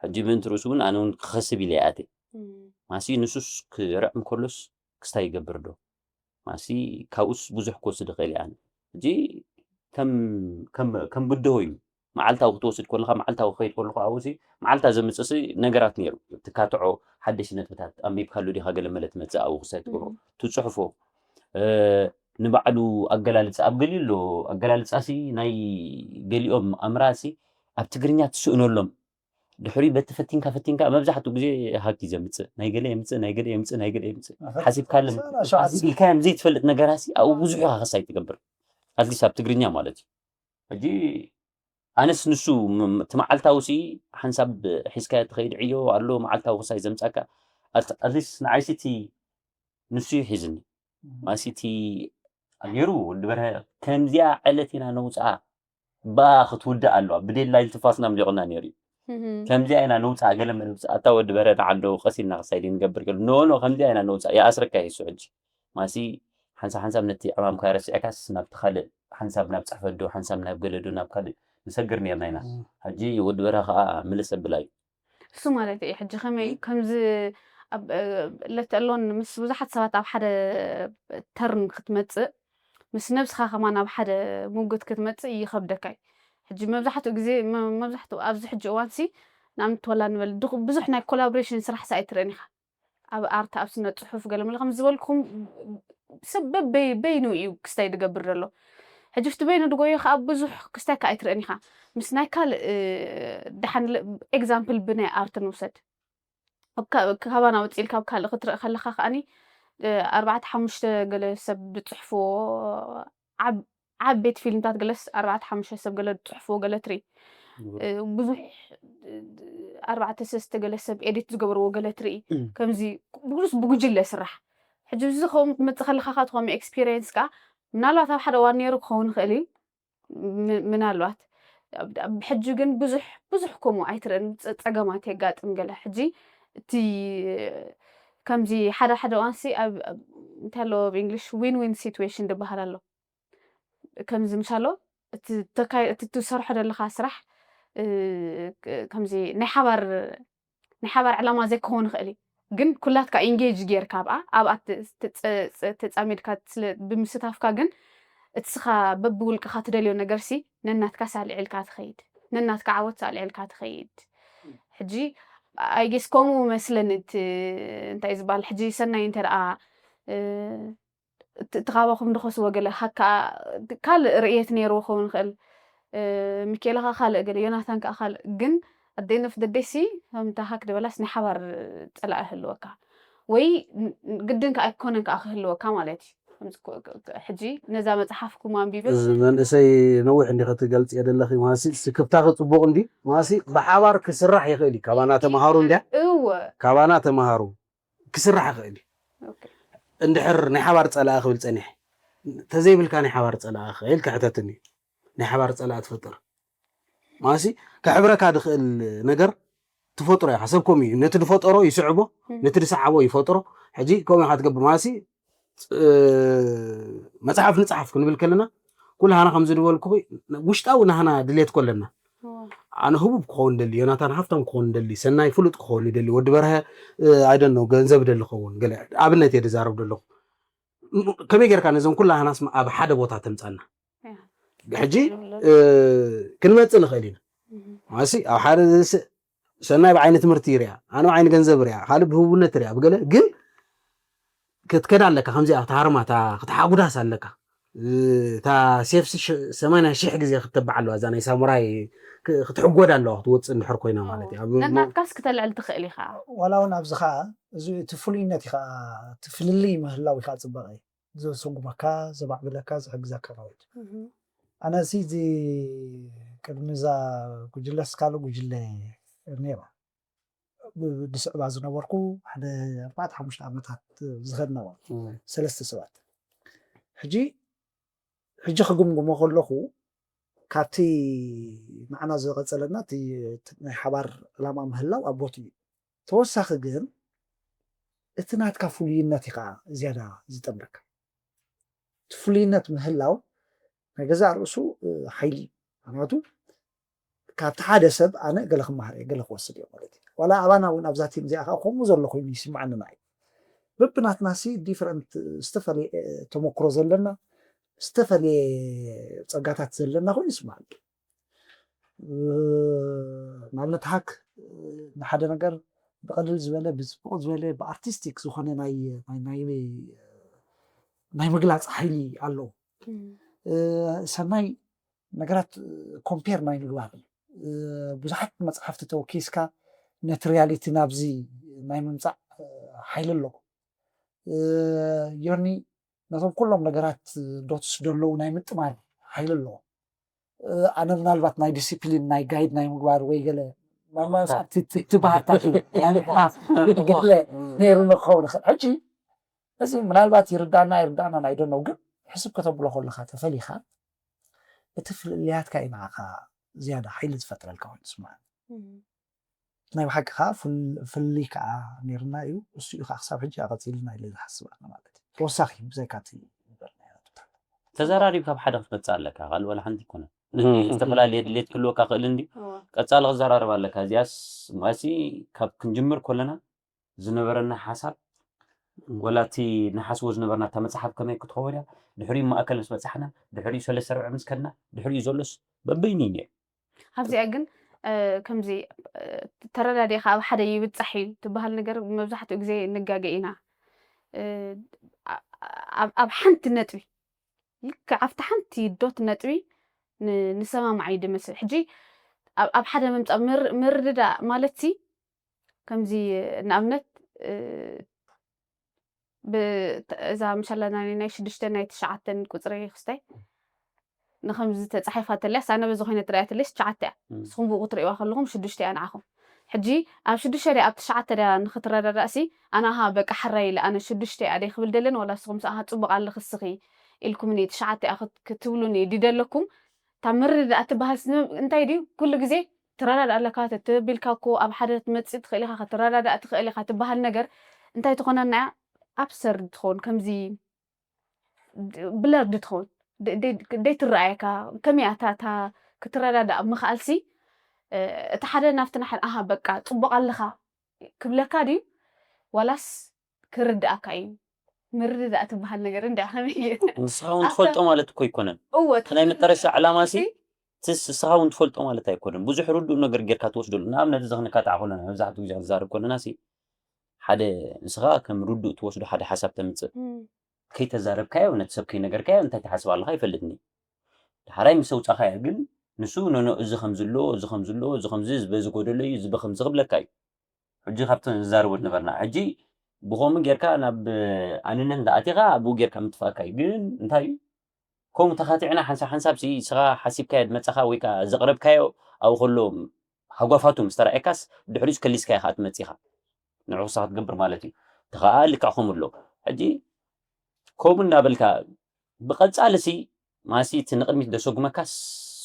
ሕጂ ምእንቲ ርእሱ እውን ኣነ እውን ክኸስብ ኢለ ይኣተ ማሲ ንሱስ ክርዕም ከሎስ ክስታይ ይገብር ዶ ማሲ ካብኡስ ብዙሕ ክወስድ ይኽእል እየ ኣነ ሕጂ ከም ከም ብድሆ እዩ መዓልታዊ ክትወስድ ከለካ መዓልታዊ ክኸይድ ከለኩ ኣብኡሲ መዓልታ ዘምፅእሲ ነገራት ነይሩ ትካትዖ ሓደሽ ነጥብታት ኣንቢብካሉ ዲካ ገለ መለ ትመፅእ ኣብኡ ክሳይ ትገብሮ ትፅሕፎ ንባዕሉ ኣገላልፃ ኣብ ገሊኡ ኣሎ ኣገላልፃሲ ናይ ገሊኦም ኣምራሲ ኣብ ትግርኛ ትስእነሎም ድሕሪ በቲ ፈቲንካ ፈቲንካ መብዛሕትኡ ግዜ ሃኪ ዘምፅእ ናይ ገለ የምፅእ ናይ ገለ የምፅእ ናይ ገለ የምፅእ ሓሲብካለም ኢልካዮም ዘይትፈልጥ ነገራሲ ኣብኡ ብዙሕ ኢካ ክሳይ ትገብር ኣትሊስት ኣብ ትግርኛ ማለት እዩ ሕጂ ኣነስ ንሱ እቲ መዓልታዊ ሲ ሓንሳብ ሒዝካዮ ትኸይድ ዕዮ ኣሎ መዓልታዊ ክሳይ ዘምፃካ ኣትሊስት ንዓይሲ እቲ ንሱ እዩ ሒዝኒ ማሲ እቲ ገይሩ ወዲ በርሀ ከምዚኣ ዕለት ኢና ነውፅኣ ብኣ ክትውዳእ ኣለዋ ብዴድላይን ትፋስና ምሊቑና ነይሩ እዩ ከምዚኣ ኢና ነውፅኣ ገለ ምንውፅእ ኣታ ወዲ በርሀ ንዓንዶ ቀሲልና ክሳይ ንገብር ገሉ ኖ ኖ ከምዚኣ ኢና ነውፅኣ ይኣስረካ ይሱ ሕጂ ማሲ ሓንሳብ ሓንሳብ ነቲ ዕማምካ ረሲዕካስ ናብቲ ካልእ ሓንሳብ ናብ ጽሕፈት ዶ ሓንሳብ ናብ ገለ ዶ ናብ ካልእ ንሰግር ነርና ኢና። ሕጂ ወዲ በርሀ ከኣ ምልስ ኣብላ እዩ። እሱ ማለት እዩ። ሕጂ ከመይ ከምዚ ለተሎን ምስ ብዙሓት ሰባት ኣብ ሓደ ተርን ክትመጽእ ምስ ነብስኻ ከማን ኣብ ሓደ ሙግት ክትመጽእ ይኸብደካ እዩ። ሕጂ መብዛሕትኡ ግዜ መብዛሕትኡ ኣብዚ ሕጂ እዋንሲ ንኣብነት ወላ ንበል ብዙሕ ናይ ኮላቦሬሽን ስራሕ ሳ ኣይትርእን ኢኻ። ኣብ ኣርት ኣብ ስነ ጽሑፍ ገለ መለ ከም ዝበልኩም ሰብ በበይ በይኑ እዩ ክስታይ ዝገብር ዘሎ። ሕጂ ፍቲ በይኑ ድጎዮ ከዓ ብዙሕ ክስታይ ከዓ ኣይትርእን ኢኻ። ምስ ናይ ካልእ ደሓን ኤግዛምፕል ብናይ ኣርት ንውሰድ። ካባና ውፅኢል ካብ ካልእ ክትርኢ ከለካ ከዓኒ ኣርባዕተ ሓሙሽተ ገለ ሰብ ዝፅሕፍዎ ዓበይቲ ፊልምታት ገለስ ኣርባዕተ ሓሙሽተ ሰብ ገለ ዝፅሕፍዎ ገለ ትርኢ። ብዙሕ ኣርባዕተ ሰለስተ ገለ ሰብ ኤዲት ዝገበርዎ ገለ ትርኢ። ከምዚ ብጉስ ብጉጅለ ስራሕ። ሕጂ እዚ ከምኡ ክትመፅእ ከለካ ካትኾም ኤክስፒሪየንስ ከዓ ምናልባት ኣብ ሓደ እዋን ነይሩ ክኸውን ይኽእል እዩ። ምናልባት ሕጂ ግን ብዙሕ ብዙሕ ከምኡ ኣይትርእን። ፀገማት የጋጥም ገለ ሕጂ እቲ ከምዚ ሓደ ሓደ እዋንሲ እንታይ ኣለዎ ብእንግሊሽ ዊን ዊን ሲትዌሽን ዝበሃል ኣሎ። ከምዚ ምሻሎ እቲ ትሰርሖ ዘለካ ስራሕ ከምዚ ናይ ሓባር ናይ ሓባር ዕላማ ዘይክኸውን ይኽእል እዩ። ግን ኩላትካ ኢንጌጅ ጌርካ ኣብኣ ኣብኣ ተፃሚድካ ብምስታፍካ ግን እቲ ስኻ በብውልቅኻ ትደልዮ ነገርሲ ነናትካ ሳልዒልካ ትኸይድ፣ ነናትካ ዓወት ሳልዒልካ ትኸይድ። ሕጂ ኣይጌስ ከምኡ መስለኒ እቲ እንታይ ዝበሃል ሕጂ ሰናይ እንተ ደኣ እቲ ካባኹም ድኸስዎ ገለ ካልእ ርእየት ነይርዎ ክኸውን ይኽእል። ሚኬላ ከዓ ካልእ ገለ ዮናታን ከዓ ካልእ ግን ኣደይነፍ ደደሲ ከምታ ሃክ ደበላስ ናይ ሓባር ፀላኢ ህልወካ ወይ ግድን ከዓ ኣይኮነን ከዓ ክህልወካ ማለት እዩ። ሕጂ ነዛ መፅሓፍኩም ኣንቢበ መንእሰይ ነዊሕ እንዲ ክትገልፅ የደለኺ ማሲ ስክፍታኺ ፅቡቕ እንዲ ማሲ ብሓባር ክስራሕ ይኽእል እዩ። ካባና ተምሃሩ እንዲያ እወ ካባና ተምሃሩ ክስራሕ ይኽእል እዩ። እንድሕር ናይ ሓባር ፀላኢ ክብል ፀኒሐ ተዘይብልካ ናይ ሓባር ፀላኢ ክእል ክሕተትኒ ናይ ሓባር ፀላኢ ትፈጥር ማሲ ከሕብረካ ድኽእል ነገር ትፈጥሮ ኢኻ። ሰብ ከምኡ እዩ። ነቲ ዝፈጠሮ ይስዕቦ፣ ነቲ ዝሰዓቦ ይፈጥሮ። ሕጂ ከምኡ ኢኻ ትገብር ማሲ መፅሓፍ ንፅሓፍ ክንብል ከለና ኩላህና ከምዚ ዝበልኩ ውሽጣዊ ናህና ድሌት ኮለና ኣነ ህቡብ ክኸውን ደሊ፣ ዮናታን ሃፍታም ክኸውን ደሊ፣ ሰናይ ፍሉጥ ክኸውን ይደሊ፣ ወዲ በርሀ ኣይደኖ ገንዘብ ደሊ ኸውን ገለ ኣብነት እየ ዝዛረብ ዘለኹ። ከመይ ጌርካ ነዞም ኩላህናስ ኣብ ሓደ ቦታ ተምፃና? ሕጂ ክንመፅእ ንኽእል ኢና። ማሲ ኣብ ሓደ ሰናይ ብዓይኒ ትምህርቲ ይርያ፣ ኣነ ብዓይኒ ገንዘብ ርያ፣ ካልእ ብህቡብነት ርያ፣ ብገለ ግን ክትከዳ ኣለካ። ከምዚኣ ክትሃርማ ክትሓጉዳስ ኣለካ። እታ ሴፍ ሰማንያ ሺሕ ግዜ ክትተባዕ ኣለዋ። እዛ ናይ ሳሙራይ ክትሕጎድ ኣለዋ ክትወፅእ እንድሕር ኮይና ማለት እዩ። ነናትካስ ክተልዕል ትኽእል ኢኻ። ዋላ እውን ኣብዚ ከዓ እዚ እቲ ፍሉይነት እዩ ከዓ እቲ ፍልልይ ምህላው እዩ ከዓ ፅባቐ እዩ። ዘሰጉመካ ዘማዕብለካ ዝሕግዘካ ማለት እዩ። ኣነ እዚ እዚ ቅድሚ እዛ ጉጅለስ ካልእ ጉጅለ ነይራ። ብስዕባ ዝነበርኩ ሓደ ኣርባዕተ ሓሙሽተ ዓመታት ዝኸድና ማለት እዩ። ሰለስተ ሰባት ሕጂ ሕጂ ክግምግሞ ከለኹ ካብቲ ንዓና ዝቐፀለና እቲ ናይ ሓባር ዕላማ ምህላው ኣብ ቦትኡ እዩ። ተወሳኺ ግን እቲ ናትካ ፍሉይነት እዩ ከዓ ዝያዳ ዝጠምረካ። እቲ ፍሉይነት ምህላው ናይ ገዛእ ርእሱ ሓይሊ እዩ። ምክንያቱ ካብቲ ሓደ ሰብ ኣነ ገለ ክመሃር እየ ገለ ክወስድ እየ ማለት እዩ። ዋላ ኣባና እውን ኣብዛ ቲም እዚኣ ከዓ ከምኡ ዘሎ ኮይኑ ይስምዓንና እዩ። በብናትና ሲ ዲፍረንት ዝተፈላለየ ተመክሮ ዘለና ዝተፈላለየ ፀጋታት ዘለና ኮይኑ ይስምዓኒ። ንኣብነት ሃክ ንሓደ ነገር ብቐልል ዝበለ ብፅቡቕ ዝበለ ብኣርቲስቲክ ዝኾነ ናይ ናይ ናይ ናይ ምግላፅ ሓይሊ ኣለዎ። ሰናይ ነገራት ኮምፔር ናይ ምግባር ብዙሓት መፅሓፍቲ ተወኪስካ ነቲ ሪያሊቲ ናብዚ ናይ ምምፃእ ሓይሊ ኣለዎ። ዮኒ ነቶም ኩሎም ነገራት ዶትስ ደለዉ ናይ ምጥማር ሓይሊ ኣለዎ። ኣነ ምናልባት ናይ ዲሲፕሊን ናይ ጋይድ ናይ ምግባር ወይ ገለ ትባሃታትገለ ነይሩ ንክኸውን ይኽእል። ሕጂ እዚ ምናልባት ይርዳና ይርዳና ናይ ደነው ግን ሕስብ ከተብሎ ከለካ ተፈሊካ እቲ ፍልልያትካ እዩ ንዓኻ ዝያዳ ሓይሊ ዝፈጥረልካ ኮይኑ ስማ ናይ ብሓቂ ከዓ ፍልይ ከዓ ነይርና እዩ። እሱ እዩ ከዓ ክሳብ ሕጂ ኣቐፂልና ኢለ ዝሓስብ ኣነ ማለት እዩ። ተወሳኺ ብዘይካ እቲ ዝበልናዮ ነጥብታት። ተዘራሪብካ ኣብ ሓደ ክትመፅእ ኣለካ። ካልእ ዋላ ሓንቲ ይኮነ። ዝተፈላለየ ድሌት ክህልወካ ክእል እንዲ እወ። ቀፃሊ ክዘራረብ ኣለካ። እዚኣስ ማሲ ካብ ክንጅምር ከለና ዝነበረና ሓሳብ ወላ እቲ ንሓስቦ ዝነበርና እታ መፅሓፍ ከመይ ክትኸውን እያ፣ ድሕሪኡ ማእከል ምስ በፃሕና፣ ድሕሪኡ ሰለስተ ርብዒ ምስ ከድና፣ ድሕሪኡ ዘሎስ በበይኑ እዩ ነይሩ። ኣብዚኣ ግን እ፣ ከምዚ እ፣ ተረዳዲእካ ኣብ ሓደ ይብፃሕ እዩ ትበሃል ነገር መብዛሕትኡ ግዜ ንጋገ ኢና። እ፣ ኣ- ኣብ ኣብ ሓንቲ ነጥቢ ልክዕ ኣብቲ ሓንቲ ዶት ነጥቢ ን- ንሰማማዕ እዩ ድመስል። ሕጂ ኣብ ኣብ ሓደ ምምፃእ ምር- ምርድዳእ ማለት ሲ ከምዚ ንኣብነት እ፣ ብ- እዛ ምሻላ ናይ ናይ ሽዱሽተ ናይ ትሽዓተን ቁፅሪ ክስታይ ንከምዚ ተፃሒፋ ተለያስ ኣነ በዚ ኮይነ ትረያ ተለስ ትሽዓተ እያ። እም። ንስኹም ብኡ ክትርእይዋ ከለኹም ሽዱሽተ እያ ንዓኹም። ሕጂ ኣብ ሽዱሽተ ድያ ኣብ ትሽዓተ ድያ ንክትረዳዳእ ሲ ኣነ ሃ በቃ ሕራይ ኢለ ኣነ ሽዱሽተ እያ ደይ ክብል ደለን ዋላ ንስኹም ሰኣ ጽቡቕ ኣለኺ እስኺ ኢልኩምኒ ትሽዓተ እያ ክት- ክትብሉኒ ድደለኩም እታ ምርድዳእ ትበሃል ስ- እንታይ ድዩ ኩሉ ግዜ ትረዳዳእ ኣለካ ተተቢልካ እኮ ኣብ ሓደ ክትመጽእ ትኽእል ኢኻ ክትረዳዳእ ትኽእል ኢኻ ትበሃል ነገር እንታይ ትኾነና እያ ኣብሰርድ ትኸውን ከምዚ ብለርድ ትኸውን ደይትረኣየካ ከመይ እያ እታ ክትረዳዳእ ምኽኣልሲ እቲ ሓደ ናብቲ ንሓደ ኣሃ በቃ ፅቡቕ ኣለኻ ክብለካ ድዩ ዋላስ ክርድኣካ እዩ ምርድዳእ ትበሃል ነገር እንዲ ከመይ እዩ ንስኻ እውን ትፈልጦ ማለት እኮ ኣይኮነን እወ እቲ ናይ መጠረሻ ዕላማ ሲ ትስ ንስኻ እውን ትፈልጦ ማለት ኣይኮነን ብዙሕ ርዱእ ነገር ጌርካ ትወስደሉ ንኣብነት እዚ ክንካታዕ ከለና መብዛሕትኡ ግዜ ክንዛረብ ከለና ሲ ሓደ ንስኻ ከም ርዱእ ትወስዶ ሓደ ሓሳብ ተምፅእ ከይተዛረብካዮ ነቲ ሰብ ከይነገርካዮ እንታይ ትሓስብ ኣለኻ ይፈልጥኒ ዳሕራይ ምስ ኣውፃኻዮ ግን ንሱ ኖኖ እዚ ከምዝሎ እዚ ከምዝሎ እዚ ከምዚ በዚ ጎደሎ እዩ እዚ በከምዚ ክብለካ እዩ ሕጂ ካብተን ዝዛረቦ ነበርና ሕጂ ብኸምኡ ጌርካ ናብ ኣንነት እንዳኣቲኻ ኣብኡ ጌርካ ምጥፋእካ እዩ ግን እንታይ እዩ ከምኡ ተኻቲዕና ሓንሳብ ሓንሳብ ሲ ስኻ ሓሲብካዮ ዝመፀኻ ወይ ከዓ ዘቕረብካዮ ኣብኡ ከሎ ሃጓፋቱ ምስ ተረኣየካስ ድሕሪኡስ ከሊስካዮ ከዓ ትመፅእ ኢኻ ንዕኹሳ ክትገብር ማለት እዩ ተኸዓ ልክዕ ከምኡ ኣሎ ሕጂ ከምኡ እናበልካ ብቐፃሊ ሲ ማሲ እቲ ንቕድሚት ደሰጉመካ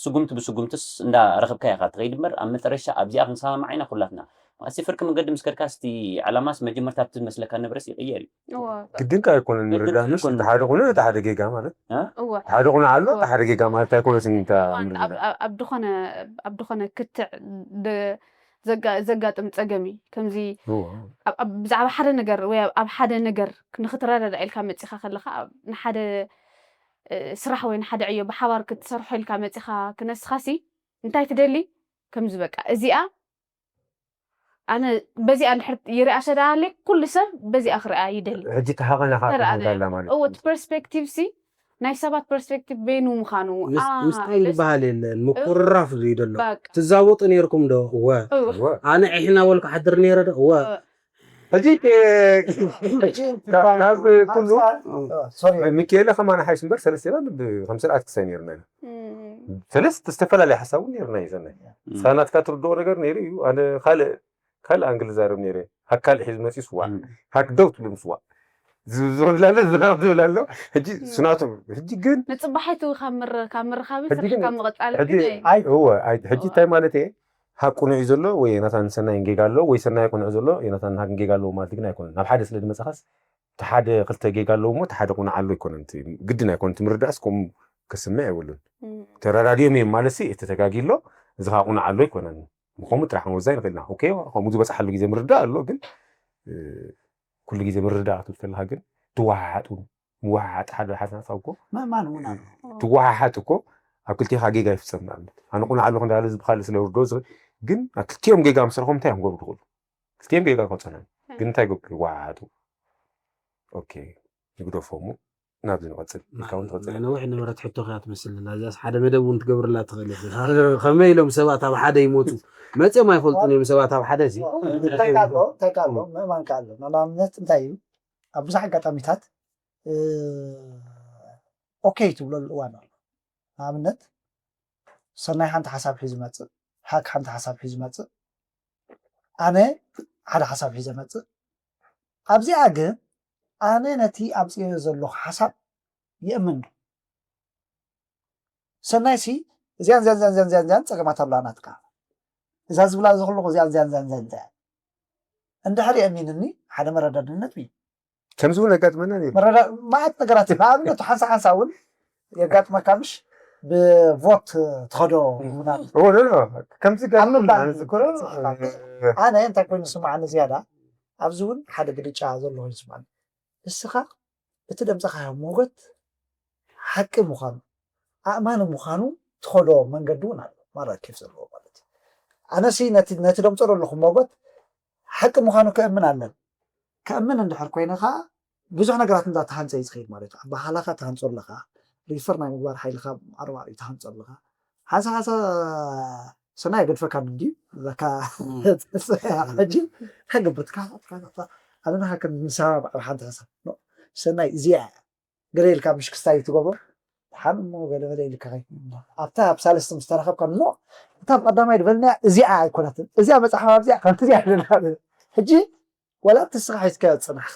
ስጉምቲ ብስጉምትስ እንዳረኸብካ ኢኻ ትኸይድ እምበር ኣብ መጠረሻ ኣብዚኣ ክንሰማማዕ ኢና ኩላትና ማሲ ፍርቂ መንገዲ ምስ ከድካ ስቲ ዕላማስ መጀመርታ ኣብቲ ዝመስለካ ንብረስ ይቕየር እዩ እወ ግድንካ ኣይኮነን ግድን ምርዳእ ምስ ኣይኮነን። እቲ ሓደ ኮነ እቲ ሓደ ጌጋ ማለት እወ ሓደ ኮነ ኣሎ እቲ ሓደ ጌጋ ማለት ኣይኮነትን እንታ እዋን ኣብ- ኣብ- ኣብ ድኾነ ኣብ ድኾነ ክትዕ ድ- ዘጋ- ዘጋጥም ፀገም እዩ ከምዚ ኣብ- ኣብ- ብዛዕባ ሓደ ነገር ወይ ኣብ- ኣብ ሓደ ነገር ንክትረዳዳ ኢልካ መፂኻ ከለካ ኣብ- ንሓደ እ፣ ስራሕ ወይ ንሓደ ዕዮ ብሓባር ክትሰርሖ ኢልካ መፂኻ ክነስኻሲ እንታይ ትደሊ ከምዚ በቃ እዚኣ ኣነ በዚኣ እንድሕር ይርኣ ሰዳሃለይ ኩሉ ሰብ በዚኣ ክርኣ ይደሊ ሕጂ ተሃቐና ተረኣ ካላ ማለት እወ እቲ ፐርስፔክቲቭ ሲ ናይ ሰባት ፐርስፔክቲቭ በይኑ ምዃኑ ምስ- ኣ፣ ምስታይ ደስ- ዝበሃል የለን ምቁርራፍ እዩ ዘሎ በቃ ትዛወጡ ነርኩም ዶ እወ እወ እወ ኣነ ዒሕና ወልኩ ሓድር ነረ ዶ እወ ሕጂ ካብ ኩሉ ሶሪ ሚካኤለ ከማን ሓይሽ እምበር ሰለስቴና ከም ስርዓት ክሳይ ነርና ኢና እም፣ ሰለስተ ዝተፈላለየ ሓሳብ እውን ነርና እዩ ሰናይ ንስኻ ናትካ ትርድኦ ነገር ነይሩ እዩ ኣነ ካልእ ካልእ ኣንግል ዛረብ ነይረ ሃካል ሒዝ መፂ ስዋ ሃክ ደው ትብል ምስዋ ዝብላለ ዝናብ ዝብላለ ሕጂ ስናቱ ሕጂ ግን ንፅባሒቱ ካብ ምር- ካብ ምርኻብን ሕጂ ግን- ስርሕካ ምቕፃል ሕጂ ግን ኣይ እወ ኣይ- ሕጂ እንታይ ማለት እየ ሃቁ ንዒ ዘሎ ወይ ናታን ሰናይን ጌጋ ኣሎ ወይ ሰናይ ቁንዕ ዘሎ ናታን ሃግን ጌጋ ኣለዎ ማለት ግን ኣይኮነን ናብ ሓደ ስለ ዝመፅኻስ እቲ ሓደ ክልተ ጌጋ ኣለዎ እሞ እቲ ሓደ ቁንዕ ኣሎ ኣይኮነን እቲ ግድን ኣይኮነን እቲ ምርዳእስ ከምኡ ክስምዕ የብሉን እም፣ ተረዳድዮም እዮም ማለት ሲ እቲ ተጋጊ ኣሎ እዚ ከዓ ቁንዕ ኣሎ ኣይኮነን ብከምኡ ጥራሕ ክንወዛ ንኽእልና ኦኬ ከምኡ ዝበፅሓሉ ግዜ ምርዳእ ኣሎ ግን እ፣ ኩሉ ግዜ ምርዳእ ክትብል ከለካ ግን ትወሓሓጡ ምወሓሓጥ ሓደ ሓሳብ እኮ ምእማን እውን ኣሎ ትወሓሓጥ እኮ ኣብ ክልቴኻ ጌጋ ይፍፀም ንኣብነት ኣነ ቁኑዕ ኣለኹ እንዳለ እዚ ብካልእ ስለ ውርዶ ዝኽእል ግን ኣብ ክልቲኦም ጌጋ ምስ ረኸቡ እንታይ እዮም ክገብሩ ዝኽእሉ ክልቲኦም ጌጋ ክኾፀና ግን እንታይ ገብሩ ይወሓሓጡ ኦኬ ንግደፎሙ ናብዚ ንቐፅል ኢልካ እውን ትቐፅል ናይ ነዊሕ ነበረት ሕቶ ከያ ትመስል ኣላ እዚኣስ ሓደ መደብ እውን ትገብርላ ትኽእል ኢኻ ከመይ ኢሎም ሰባት ኣብ ሓደ ይሞቱ መፅኦም ኣይፈልጡን እዮም ሰባት ኣብ ሓደ ሲ እንታይ ካልኦ እንታይ ካልኦ ምእማን ካልኦ ንኣብነት እንታይ እዩ ኣብ ብዙሕ ኣጋጣሚታት ኦኬ ትብለሉ እዋን ኣሎ ንኣብነት ሰናይ ሓንቲ ሓሳብ ሒዙ መፅእ ሓክ ሓንቲ ሓሳብ ሒዙ መፅእ ኣነ ሓደ ሓሳብ ሒዘ መፅእ ኣብዚኣ ግን ኣነ ነቲ ኣምፅዮ ዘለኹ ሓሳብ ይእምን ዶ ሰናይ ሲ እዚኣን ዚያን ዚያን ዚያን ዚያን ዚያን ጸገማት ኣለዋ ናትካ እዛ ዝብላ እዚ ከለኹ እዚኣን ዚያን ዚያን ዚያን ዚያን እንድሕር የእሚንኒ ሓደ መረዳድነት እዩ ከምዚ እውን ኣጋጥመና ነይሩ። መረዳ ማዓት ነገራት እዩ። ንኣብነት ሓንሳ ሓንሳ እውን የጋጥመካ ምሽ ብቮት ትኸዶ ምናምን ኦ፣ ኖ፣ ኖ፣ ከምዚ ኣብ ምባል ኣነ ዝክሮ ኣነ እንታይ ኮይኑ ስምዓኒ ዝያዳ ኣብዚ እውን ሓደ ግልጫ ዘለዎ ይስምዓኒ። እስኻ እቲ ደምፀኻዮ ሞገት ሓቂ ምዃኑ ኣእማኒ ምዃኑ ትኸዶ መንገዲ እውን ኣሎ ማራ ኬፍ ዘለዎ ማለት እዩ። ኣነሲ ነቲ ነቲ ደምፆ ዘለኹ ሞገት ሓቂ ምዃኑ ከእምን ኣለን። ከእምን እንድሕር ኮይነ ከዓ ብዙሕ ነገራት እንዳተሃንፀ እዩ ዝኸይድ ማለት እዩ። ኣባህላኻ ትሃንፆ ኣለኻ፣ ሪፈር ናይ ምግባር ሓይልኻ ኣርባዕኡ ትሃንፆ ኣለኻ። ሓንሳ ሓንሳ ሰናይ ገድፈካ እንዲ በካ ሕጂ ከገብርትካ ኣነና ከም ንሰማማዕ ኣብ ሓንቲ ሓንሳብ ሰናይ እዚኣ ገለ ኢልካ ምሽ ክስታይ ትገብሮ ሓን እሞ ገለ ገለ ኢልካ ኣብታ ኣብ ሳለስቲ ምስ ተረኸብካ ኖ እታ ቀዳማይ ዝበልናያ እዚኣ ኣይኮነትን እዚኣ መፅሓፍ ኣብዚኣ ከምቲ እዚኣ ኣለና ሕጂ ወላ እቲ ስኻ ሒዝካዮ ዝፅናሕካ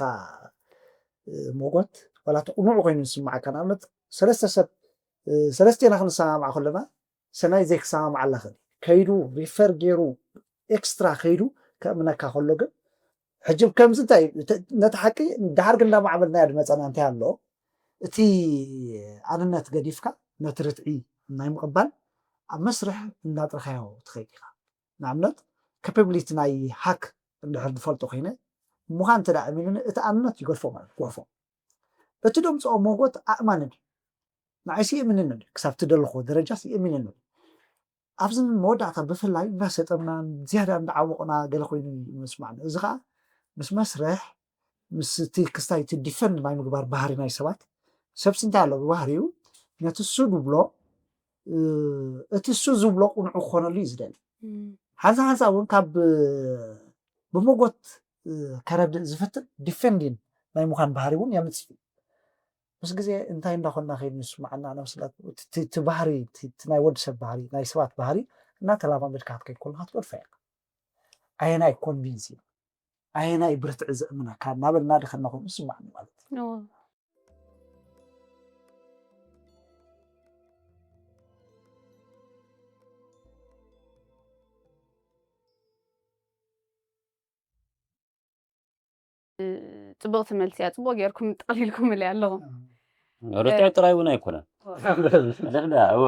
ሞጎት ወላ እቲ ቅኑዕ ኮይኑ ዝስማዓካ ንኣብነት ሰለስተ ሰብ ሰለስቴና ክንሰማማዕ ከለና ሰናይ ዘይክሰማማዓላ ክእል ከይዱ ሪፈር ገይሩ ኤክስትራ ከይዱ ከእምነካ ከሎ ግን ሕጂ ከምዚ እንታይ ነቲ ሓቂ ዳሓር ግን እንዳማዕበልናዮ ዝመፀና እንታይ ኣሎ እቲ ኣንነት ገዲፍካ ነቲ ርትዒ ናይ ምቕባል ኣብ መስርሕ እንዳጥረኻዮ ትኸይድ ኢኻ ንኣብነት ካፓብሊቲ ናይ ሃክ እንድሕር ዝፈልጦ ኮይነ ምዃን እንተ ኣሚኑኒ እቲ ኣንነት ይገድፎ ማለት ይገድፎ እቲ ደምፅኦ ሞጎት ኣእማንን ንዓይሲ የምንን ክሳብ ትደለኹ ደረጃስ የምንን ኣብዚ መወዳእታ ብፍላይ እንዳሰጠምና ዝያዳ እንዳዓወቕና ገለ ኮይኑ ይመስማዕኒ እዚ ከዓ ምስ መስርሕ ምስ እቲ ክስታይ እቲ ዲፈንድ ናይ ምግባር ባህሪ ናይ ሰባት ሰብሲ እንታይ ኣሎ ብባህሪኡ ነቲ እሱ ዝብሎ እቲ እሱ ዝብሎ ቁንዑ ክኾነሉ እዩ ዝደሊ ሓንሳ ሓንሳ እውን ካብ ብሞጎት ከረድእ ዝፍትን ዲፈንዲን ናይ ምዃን ባህሪ እውን የምፅእ እዩ ምስ ግዜ እንታይ እንዳኾንና ከይድ ንስማዓና ነብስላት እቲ ባህሪ እቲ ናይ ወዲ ሰብ ባህሪ ናይ ሰባት ባህሪ እናተላማመድካ ክትከይድ ከለካ ትገድፎ ኢኻ ኣየናይ ኮንቪንስ እዩ ኣየናይ ብርትዒ ዘእምነካ እናበልና ድኸና ኮይኑ ዝስማዓኒ ማለት እዩ ፅቡቕቲ መልሲ እያ ፅቡቕ ጌርኩም ጠቕሊልኩምለይ ኣለኹም ርትዕ ጥራይ እውን ኣይኮነን ንሕና እወ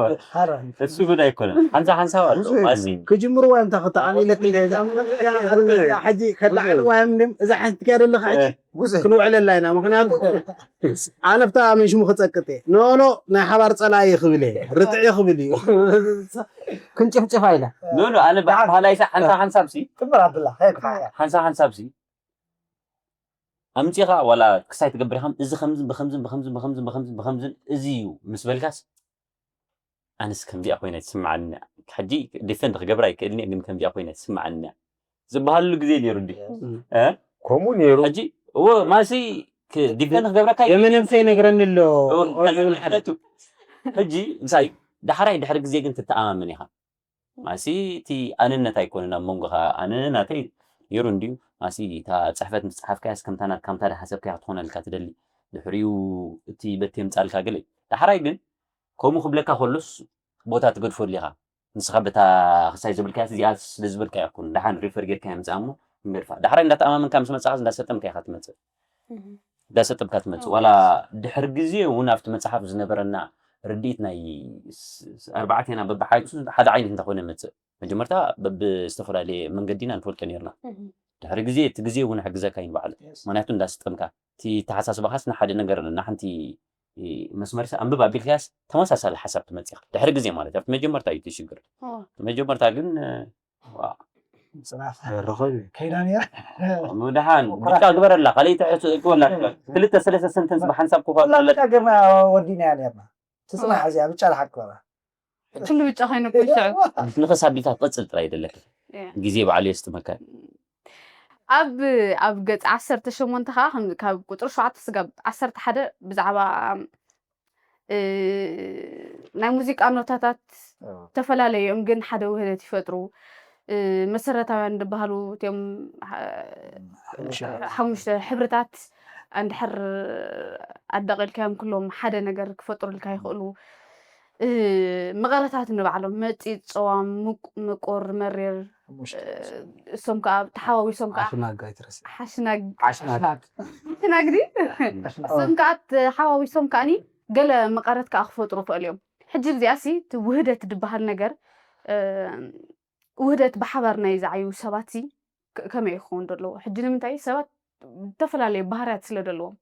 እሱ እውን ኣይኮነን ሓንሳ ሓንሳብ ኣሎ ማሲ ክጅምርዋ እንታ ክተዓሚለትለይ ሕጂ ከላዕልዋ እዮም ድም እዛ ሓንቲ ከያ ዘለካ ሕጂ ክንውዕለላ ኢና ምክንያቱ ኣነ ብታ ኣመን ሽሙ ክፀቅጥ እየ ኖኖ ናይ ሓባር ፀላኢ ክብል እየ ርትዕ ክብል እዩ ክንጭፍጭፋ ኢላ ኖኖ ኣነ ባህላይሳ ሓንሳ ሓንሳብ ሲ ጥምር ኣብላ ሓንሳ ሓንሳብ ሲ ኣምፂኻ ዋላ ክሳይ ትገብር ኢኻም እዚ ከምዝን ብከምዝን ብከምዝን ብከምዝን ብከምዝን ብከምዝን እዚ እዩ ምስ በልካስ ኣነስ ከምዚኣ ኮይና ትስምዓኒ ሕጂ ዲፈንድ ክገብራ ኣይክእልን ግን ከምዚኣ ኮይና ትስምዓኒ ዝበሃልሉ ግዜ ነይሩ ዲ ከምኡ ነይሩ ሕጂ እዎ ማሲ ዲፈንድ ክገብረካ የመነምሰ ይነግረኒ ኣሎ ሕጂ ምሳይ ዳሕራይ ድሕሪ ግዜ ግን ትተኣማመን ኢኻ ማሲ እቲ ኣነነት ኣይኮነን ኣብ መንጎኻ ኣነ ናተይ ነይሩ እንድዩ ማሲ እታ ፅሕፈት ምስ ፀሓፍካያስ ከምታ ናትካ ምታ ዝሓሰብካያ ክትኾነልካ ትደሊ ድሕሪኡ እቲ በቲ የምፃልካ ገለ ዳሕራይ ግን ከምኡ ክብለካ ከሎስ ቦታ ትገድፈሉ ኢኻ ንስኻ በታ ክሳይ ዘብልካያስ እዚኣ ስለ ዝበልካያ ኩን ደሓን ሪፈር ጌርካ የምፅኣ እሞ ንገድፋ ዳሕራይ እንዳተኣማመንካ ምስ መፅኻስ እንዳሰጠምካ ኢኻ ትመፅእ እንዳሰጠምካ ትመፅእ ዋላ ድሕሪ ግዜ እውን ኣብቲ መፅሓፍ ዝነበረና ርድኢት ናይ ኣርባዕቴና በብሓይቱ ሓደ ዓይነት እንተኾይነ መፅእ መጀመርታ በብዝተፈላለየ መንገዲና ንፈልጦ ነርና ድሕሪ ግዜ እቲ ግዜ እውን ሕግዘካ እዩ ንባዕሉ ምክንያቱ እንዳስጠምካ እቲ ተሓሳስባኻስ ንሓደ ነገር ንሓንቲ መስመርሲ ኣንብብ ኣቢልካያስ ተመሳሳሊ ሓሳብ ትመፅእ ድሕሪ ግዜ ማለት ኣብቲ መጀመርታ እዩ ትሽግር መጀመርታ ግን ከይዳ ነራ ደሓን ብጫ ግበረላ ካልኣይቲ ሕቶ እግበላ ክልተ ሰለስተ ሰንተንስ ብሓንሳብ ክኳ ኩላትና ገርና ወዲና እያ ነርና ትፅናሕ እዚኣ ብጫ ልሓቅ ግበራ ኩሉ ብጫ ኮይኑ ሽዑ ንኸሳቢታት ቀፅል ጥራይ ደለክ ግዜ ባዕሉ የስጥመካ ኣብ ኣብ ገፅ ዓሰርተ ሸሞንተ ከዓ ከም- ካብ ቁፅሪ ሸውዓተ ስጋብ ዓሰርተ ሓደ ብዛዕባ እ፣ ናይ ሙዚቃ ኖታታት ዝተፈላለዩ እዮም ግን ሓደ ውህደት ይፈጥሩ እ፣ መሰረታውያን ዝበሃሉ እትዮም ሓ- ሓሙሽተ ሕብርታት እንድሕር ኣዳቂልካዮም ኩሎም ሓደ ነገር ክፈጥሩልካ ይኽእሉ እ፣ መቐረታት ንባዕሎም መፂፅ ፀዋም ምቁር መሪር እሶም ከዓ ተሓዋዊሶም ከዓ ሓሽናግ ኣይትረስዕ። ሓሽናግ ሓሽናግ ሓሽናግ ሓሽናግ ድዩ? እሶም ከዓ ተሓዋዊሶም ከዓኒ ገለ መቐረት ከዓ ክፈጥሩ ይኽእሉ እዮም። ሕጂ እዚኣ ሲ እቲ ውህደት ዝበሃል ነገር ውህደት ብሓባር ናይ ዝዓዩ ሰባት ሲ ከመይ ክኸውን ዘለዎ? ሕጂ ንምንታይ ሰባት ዝተፈላለዩ ባህርያት ስለ ዘለዎም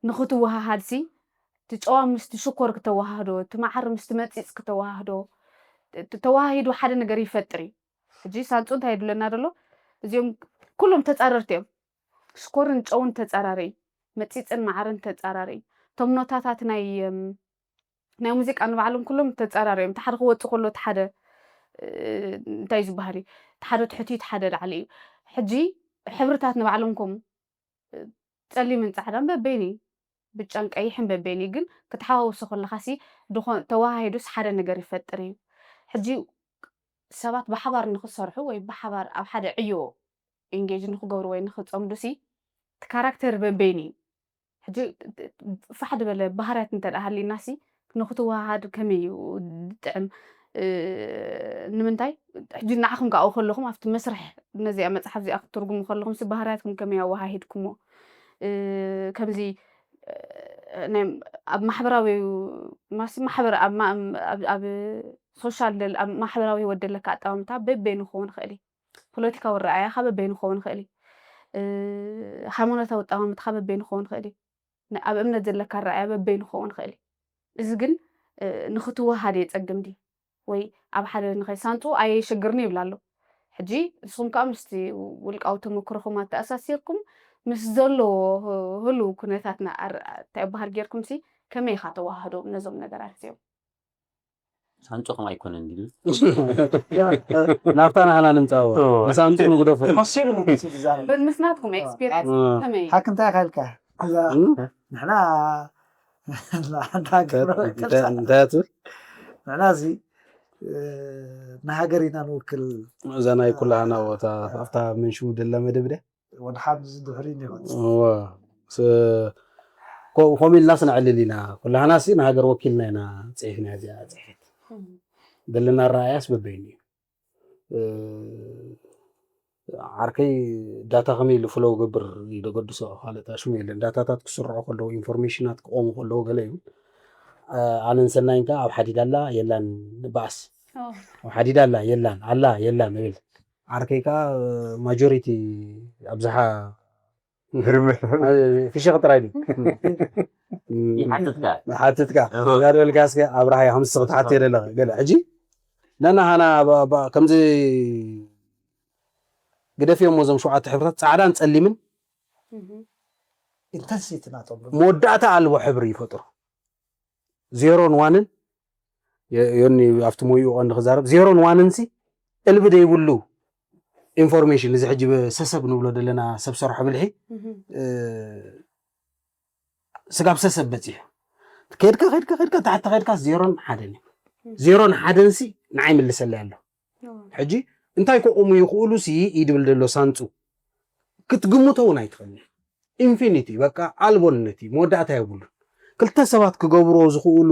ንኽትወሃሃድ ሲ እቲ ጨዋ ምስቲ ሽኮር ክተወሃህዶ እቲ መዓር ምስቲ መፂፅ ክተወሃህዶ ተወሃሂዱ ሓደ ነገር ይፈጥር እዩ። ሕጂ ሳንፁ እንታይ የድለና ዘሎ? እዚኦም ኩሎም ተፃረርቲ እዮም። ሽኮርን ጨውን ተፃራሪ፣ መፂፅን መዓርን ተፃራሪ። እቶም ኖታታት ናይ ናይ ሙዚቃ ንባዕሎም ኩሎም ተፃራሪ እዮም። ሓደ ክወፅ ከሎ ሓደ እንታይ ዝበሃል እዩ? ሓደ ትሕቲ ሓደ ላዕሊ እዩ። ሕጂ ሕብርታት ንባዕሎም ከም ፀሊምን ፃዕዳን በበይኒ ብጫን ቀይሕን በበይኒ ግን ክትሓዋውሶ ከለካ ሲ ድኾን ተወሃሂዱስ ሓደ ነገር ይፈጥር እዩ። ሕጂ ሰባት ብሓባር ንክሰርሑ ወይ ብሓባር ኣብ ሓደ ዕዮ ኢንጌጅ ንክገብሩ ወይ ንክፀምዱ ሲ እቲ ካራክተር በበይኒ እዩ። ሕጂ ፋሕ ዝበለ ባህርያት እንተ ደኣ ሃልዩና ሲ ንክትወሃሃድ ከመይ እዩ ዝጥዕም? ንምንታይ ሕጂ ንዓኹም ከኣ ከለኹም ኣብቲ መስርሕ ነዚኣ መፅሓፍ እዚኣ ክትትርጉሙ ከለኹም ሲ ባህርያትኩም ከመይ ኣወሃሂድኩሞ? ከምዚ ኣብ ማሕበራዊ ማሲ ማሕበር ኣብ ማ- ኣብ- ኣብ ሶሻል ደል- ኣብ ማሕበራዊ ህይወት ደለካ ኣጠማምታ በበይኑ ክኸውን ይኽእል እዩ። ፖለቲካዊ ኣረኣእያኻ በበይኑ ክኸውን ይኽእል እዩ። ሃይማኖታዊ ኣጠማምትኻ በበይኑ ክኸውን ይኽእል እዩ። ኣብ እምነት ዘለካ ኣረኣእያ በበይኑ ክኸውን ይኽእል እዩ። እዚ ግን ንክትወሃድ የፀግም ድዩ ወይ ኣብ ሓደ ንኸይሳንፁ ኣየሸግርኒ ይብል ኣሎ። ሕጂ ንስኹም ከዓ ምስቲ ውልቃዊ ተመክሮኹም ኣተኣሳሲርኩም ምስ ዘለዎ ህሉው ኩነታትና እንታይ ይበሃል ጌርኩም ሲ ከመይ ኢኻ ተዋህዶ ነዞም ነገራት እዚኦም? ሳንጾ ከም ኣይኮነን ድዩ? ናብታ ናህና ንምጻዎ ንሳንጹ ንግደፎ በል ምስ ናትኩም ኤክስፒሪንስ ከመይ እዩ? ሓክምታ ኢኻ ኢልካ እዛ ንሕና ንሓንቲ ሃገር እንታይ ትብል ንሕና እዚ ንሃገር ኢና ንውክል እዛ ናይ ኩላህና ቦታ ኣብታ መንሽው ደላ መደብ ድያ ወድሓን እዚ ድሕሪ ይወፅ ከምኡ ኢልና ስነዕልል ኢና ኩላህና ሲ ንሃገር ወኪልና ኢና ፅሒፍና እዚኣ ፅሒት ዘለና ኣረኣያስ በበይኑ እዩ ዓርከይ ዳታ ከመይ ኢሉ ፍለው ገብር ይደገድሶ ካልእ ሽሙ የለን ዳታታት ክስርዑ ከለዉ ኢንፎርሜሽናት ክቆሙ ከለዉ ገለ እዩ ኣነን ሰናይን ከ ኣብ ሓዲዳ ኣላ የላን ንበኣስ ኣብ ሓዲዳ ኣላ የላን ኣላ የላን እብል ዓርከይ ከ ማጆሪቲ ኣብዝሓ ፍሸኽ ጥራይ ድዩ ሓትትካ ዳደልካ እስከ ኣብርሃ ከምዚ ክትሓት የደለኸ ገለ ሕጂ ነና ሃና ከምዚ ግደፍዮም ዞም ሸውዓተ ሕብርታት ፃዕዳን ፀሊምን ኢንተንሲቲ ናቶም መወዳእታ ኣልቦ ሕብሪ ይፈጥሩ ዜሮን ዋንን ዮኒ ኣብቲ ሞይኡ ቀንዲ ክዛረብ ዜሮን ዋንን ሲ እልቢ ደይብሉ ኢንፎርሜሽን እዚ ሕጂ ሰሰብ ንብሎ ዘለና ሰብ ሰርሖ ብልሒ ስጋብ ሰሰብ በፂሑ ከድካ ከድካ ከድካ ታሕቲ ከድካ ዜሮን ሓደን እዩ ዜሮን ሓደን ሲ ንዓይ ምልሰለይ ኣሎ ሕጂ እንታይ ከቆሙ ይኽእሉ ሲ ይድብል ዘሎ ሳንፁ ክትግምቶ እውን ኣይትኽእልን ኢንፊኒቲ በቃ ኣልቦነት እዩ መወዳእታ የብሉን ክልተ ሰባት ክገብርዎ ዝኽእሉ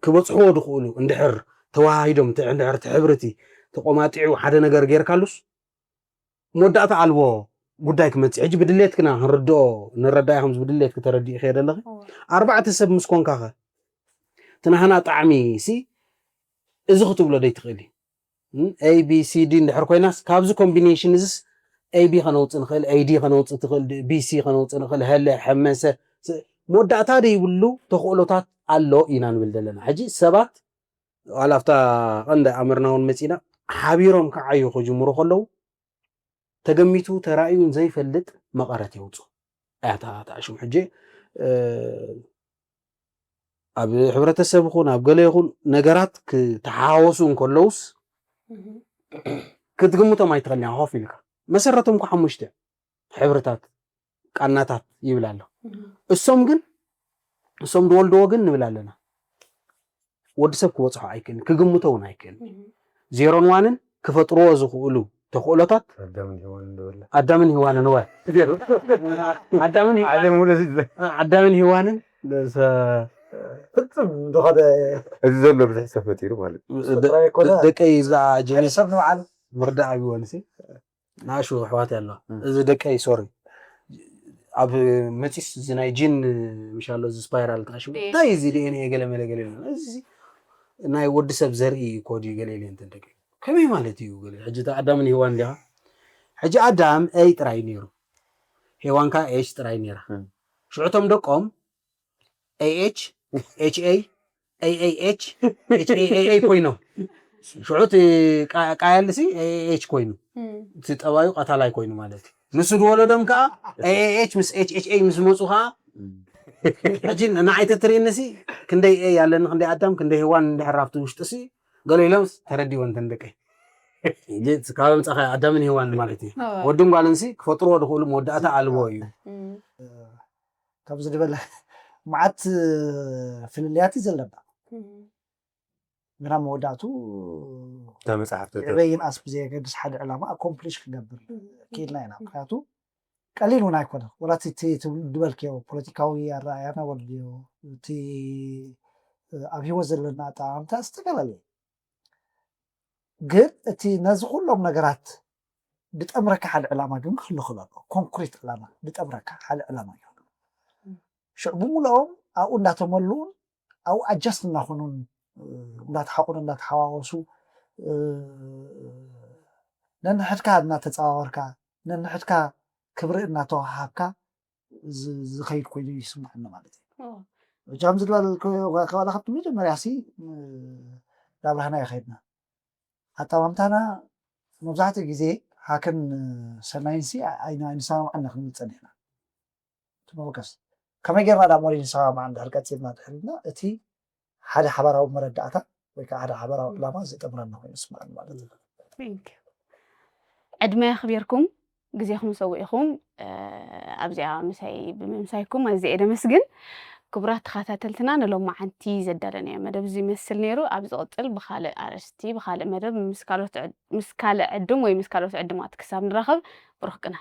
ክበፅሕዎ ዝኽእሉ እንድሕር ተዋሃሂዶም እንድሕር ትሕብርቲ ተቆማጢዑ ሓደ ነገር ጌርካሉስ መወዳእታ ኣልቦ ጉዳይ ክመፅእ ሕጂ ብድሌትክና ክንርድኦ ንረዳእ ከምዚ ብድሌትክ ተረዲእኽዮ ዘለኺ ኣርባዕተ ሰብ ምስ ኮንካ ኸ እቲ ናህና ጣዕሚ ሲ እዚ ክትብሎ ደይትኽእል እዩ A B C D እንድሕር ኮይናስ ካብዚ ኮምቢኔሽን እዚስ A B ከነውፅእ ንኽእል A D ከነውፅእ ትኽእል B C ከነውፅእ ንኽእል ሀለ ሐመሰ መወዳእታ ደይብሉ ተኽእሎታት ኣሎ ኢና ንብል ዘለና ሕጂ ሰባት ዋላ ኣብታ ቀንዲ ኣምርና እውን መፂና ሓቢሮም ክዓዩ ክጅምሩ ከለዉ ተገሚቱ ተራእዩን ዘይፈልጥ መቐረት የውፅኡ ኣያታ ተኣሽሙ ሕጂ ኣብ ሕብረተሰብ ይኹን ኣብ ገለ ይኹን ነገራት ክተሓዋወሱ እንከለውስ ክትግምቶም ኣይትኽእልን ኢኻ ኮፍ ኢልካ መሰረቶም እኮ ሓሙሽተ ሕብርታት ቃናታት ይብል ኣሎ እሶም ግን እሶም ዝወልድዎ ግን ንብል ኣለና ወዲ ሰብ ክበፅሖ ኣይክእልን ክግምቶ እውን ኣይክእልን ዜሮን ዋንን ክፈጥርዎ ዝኽእሉ ተኽእሎታት ኣዳምን ሂዋንን ወ ኣዳምን ሂዋንን ፍጹም ዝኾነ እዚ ዘሎ ብዙሕ ሰብ ፈጢሩ ማለት እዩ። ጥራይ ኣይኮነ ደቀይ እዛ ጀነስ ሰብ ንባዕሉ ምርዳእ ኣብይወንሲ ናሹ ኣሕዋት ኣለዋ። እዚ ደቀይ ሶሪ ኣብ መፂስ እዚ ናይ ጂን ምሻሎ እዚ ስፓይራል ታሽ እንታይ እዚ ዲኤንኤ ገለ መለ ገለ ይብሉ። እዚ ናይ ወዲ ሰብ ዘርኢ ኮድ እዩ ገለ ኢለ እንትን ደቂ ከመይ ማለት እዩ ገለ ሕጂ እታ ኣዳምን ሄዋን እንዲያ ሕጂ ኣዳም ኤይ ጥራይ ነይሩ ሄዋንካ ኤች ጥራይ ነይራ ሽዑቶም ደቆም ኤኤች ኤች ኤይ ኤኤች ኤች ኤ ኮይኖም ሽዑ እቲ ቃየልሲ ኤኤች ኮይኑ እቲ ጠባዩ ቀታላይ ኮይኑ ማለት እዩ። ንሱ ዝወለዶም ከዓ ኤኤች ምስ ኤች ኤች ኤ ምስ መፁ ከዓ ሕጂ ንዓይ ተትርእየኒ ሲ ክንደይ ኤ ኣለኒ ክንደይ ኣዳም ክንደይ ሄዋን እንድሕር ኣብቲ ውሽጢ ሲ ገለ ኢሎም ተረዲወን እተን ደቀይ ካብ ምፃ ኣዳምን ሄዋን ማለት እዩ። ወድን ጓልን ሲ ክፈጥርዎ ዝኽእሉ መወዳእታ ኣልቦ እዩ። ከምዚ ዝበለ መዓት ፍልልያት እዩ ዘለና ግና መወዳእቱ እታ መፅሓፍ ተተ- ዕበይን ኣስ ብዘየገድስ ሓደ ዕላማ ኣኮምፕሊሽ ክገብር ክኢልና ኢና። ምክንያቱ ቀሊል እውን ኣይኮነ። ወላ እቲ እቲ እቲ ዝበልክዮ ፖለቲካዊ ኣረኣያና ወልዮ እቲ ኣብ ህይወት ዘለና ኣጠማምታ ዝተፈላለየ ግን እቲ ነዚ ኩሎም ነገራት ድጠምረካ ሓደ ዕላማ ግን ክህሉ ክእል ኣለዎ። ኮንክሪት ዕላማ ድጠምረካ ሓደ ዕላማ እዩ። ሽዑ ብምልኦም ኣብኡ እንዳተመልኡን ኣብኡ ኣጃስት እናኾኑን እንዳተሓቁን እንዳተሓዋወሱ ነንሕድካ እናተፀዋወርካ ነንሕድካ ክብሪ እናተዋሃሃብካ ዝኸይድ ኮይኑ ይስምዐኒ ማለት እዩ። እጃም ዝለልከዮ ከባላ ካብቲ መጀመርያ ሲ ዳብራህና ይኸድና ኣጠማምታና መብዛሕትኡ ግዜ ሃክን ሰናይን ሲ ኣይንሰማማዕና ክንብል ፀኒሕና። ትመወቀስ ከመይ ጌርና ዳ ሞዴል ንሰማማዕ እንድሕር ቀፂልና ድሕልና እቲ ሓደ ሓባራዊ መረዳእታ ወይ ከዓ ሓደ ሓባራዊ ዕላማ ዝጠምረና ኮይኑ ይስምዐኒ ማለት እዩ። Thank you። ዕድመ ኣኽቢርኩም ግዜኹም ሰዊእኹም ኣብዚኣ ምሳይ ብምምሳይኩም ኣዝየ እየ ደመስግን። ክቡራት ተኸታተልትና ንሎማዓንቲ ዘዳለናዮ መደብ እዚ ይመስል ነይሩ። ኣብ ዝቕፅል ብኻልእ ኣርእስቲ ብኻልእ መደብ ምስ ካልኦት ዕድ- ምስ ካልእ ዕዱም ወይ ምስ ካልኦት ዕዱማት ክሳብ ንራኸብ ብሩኽ ቅነ።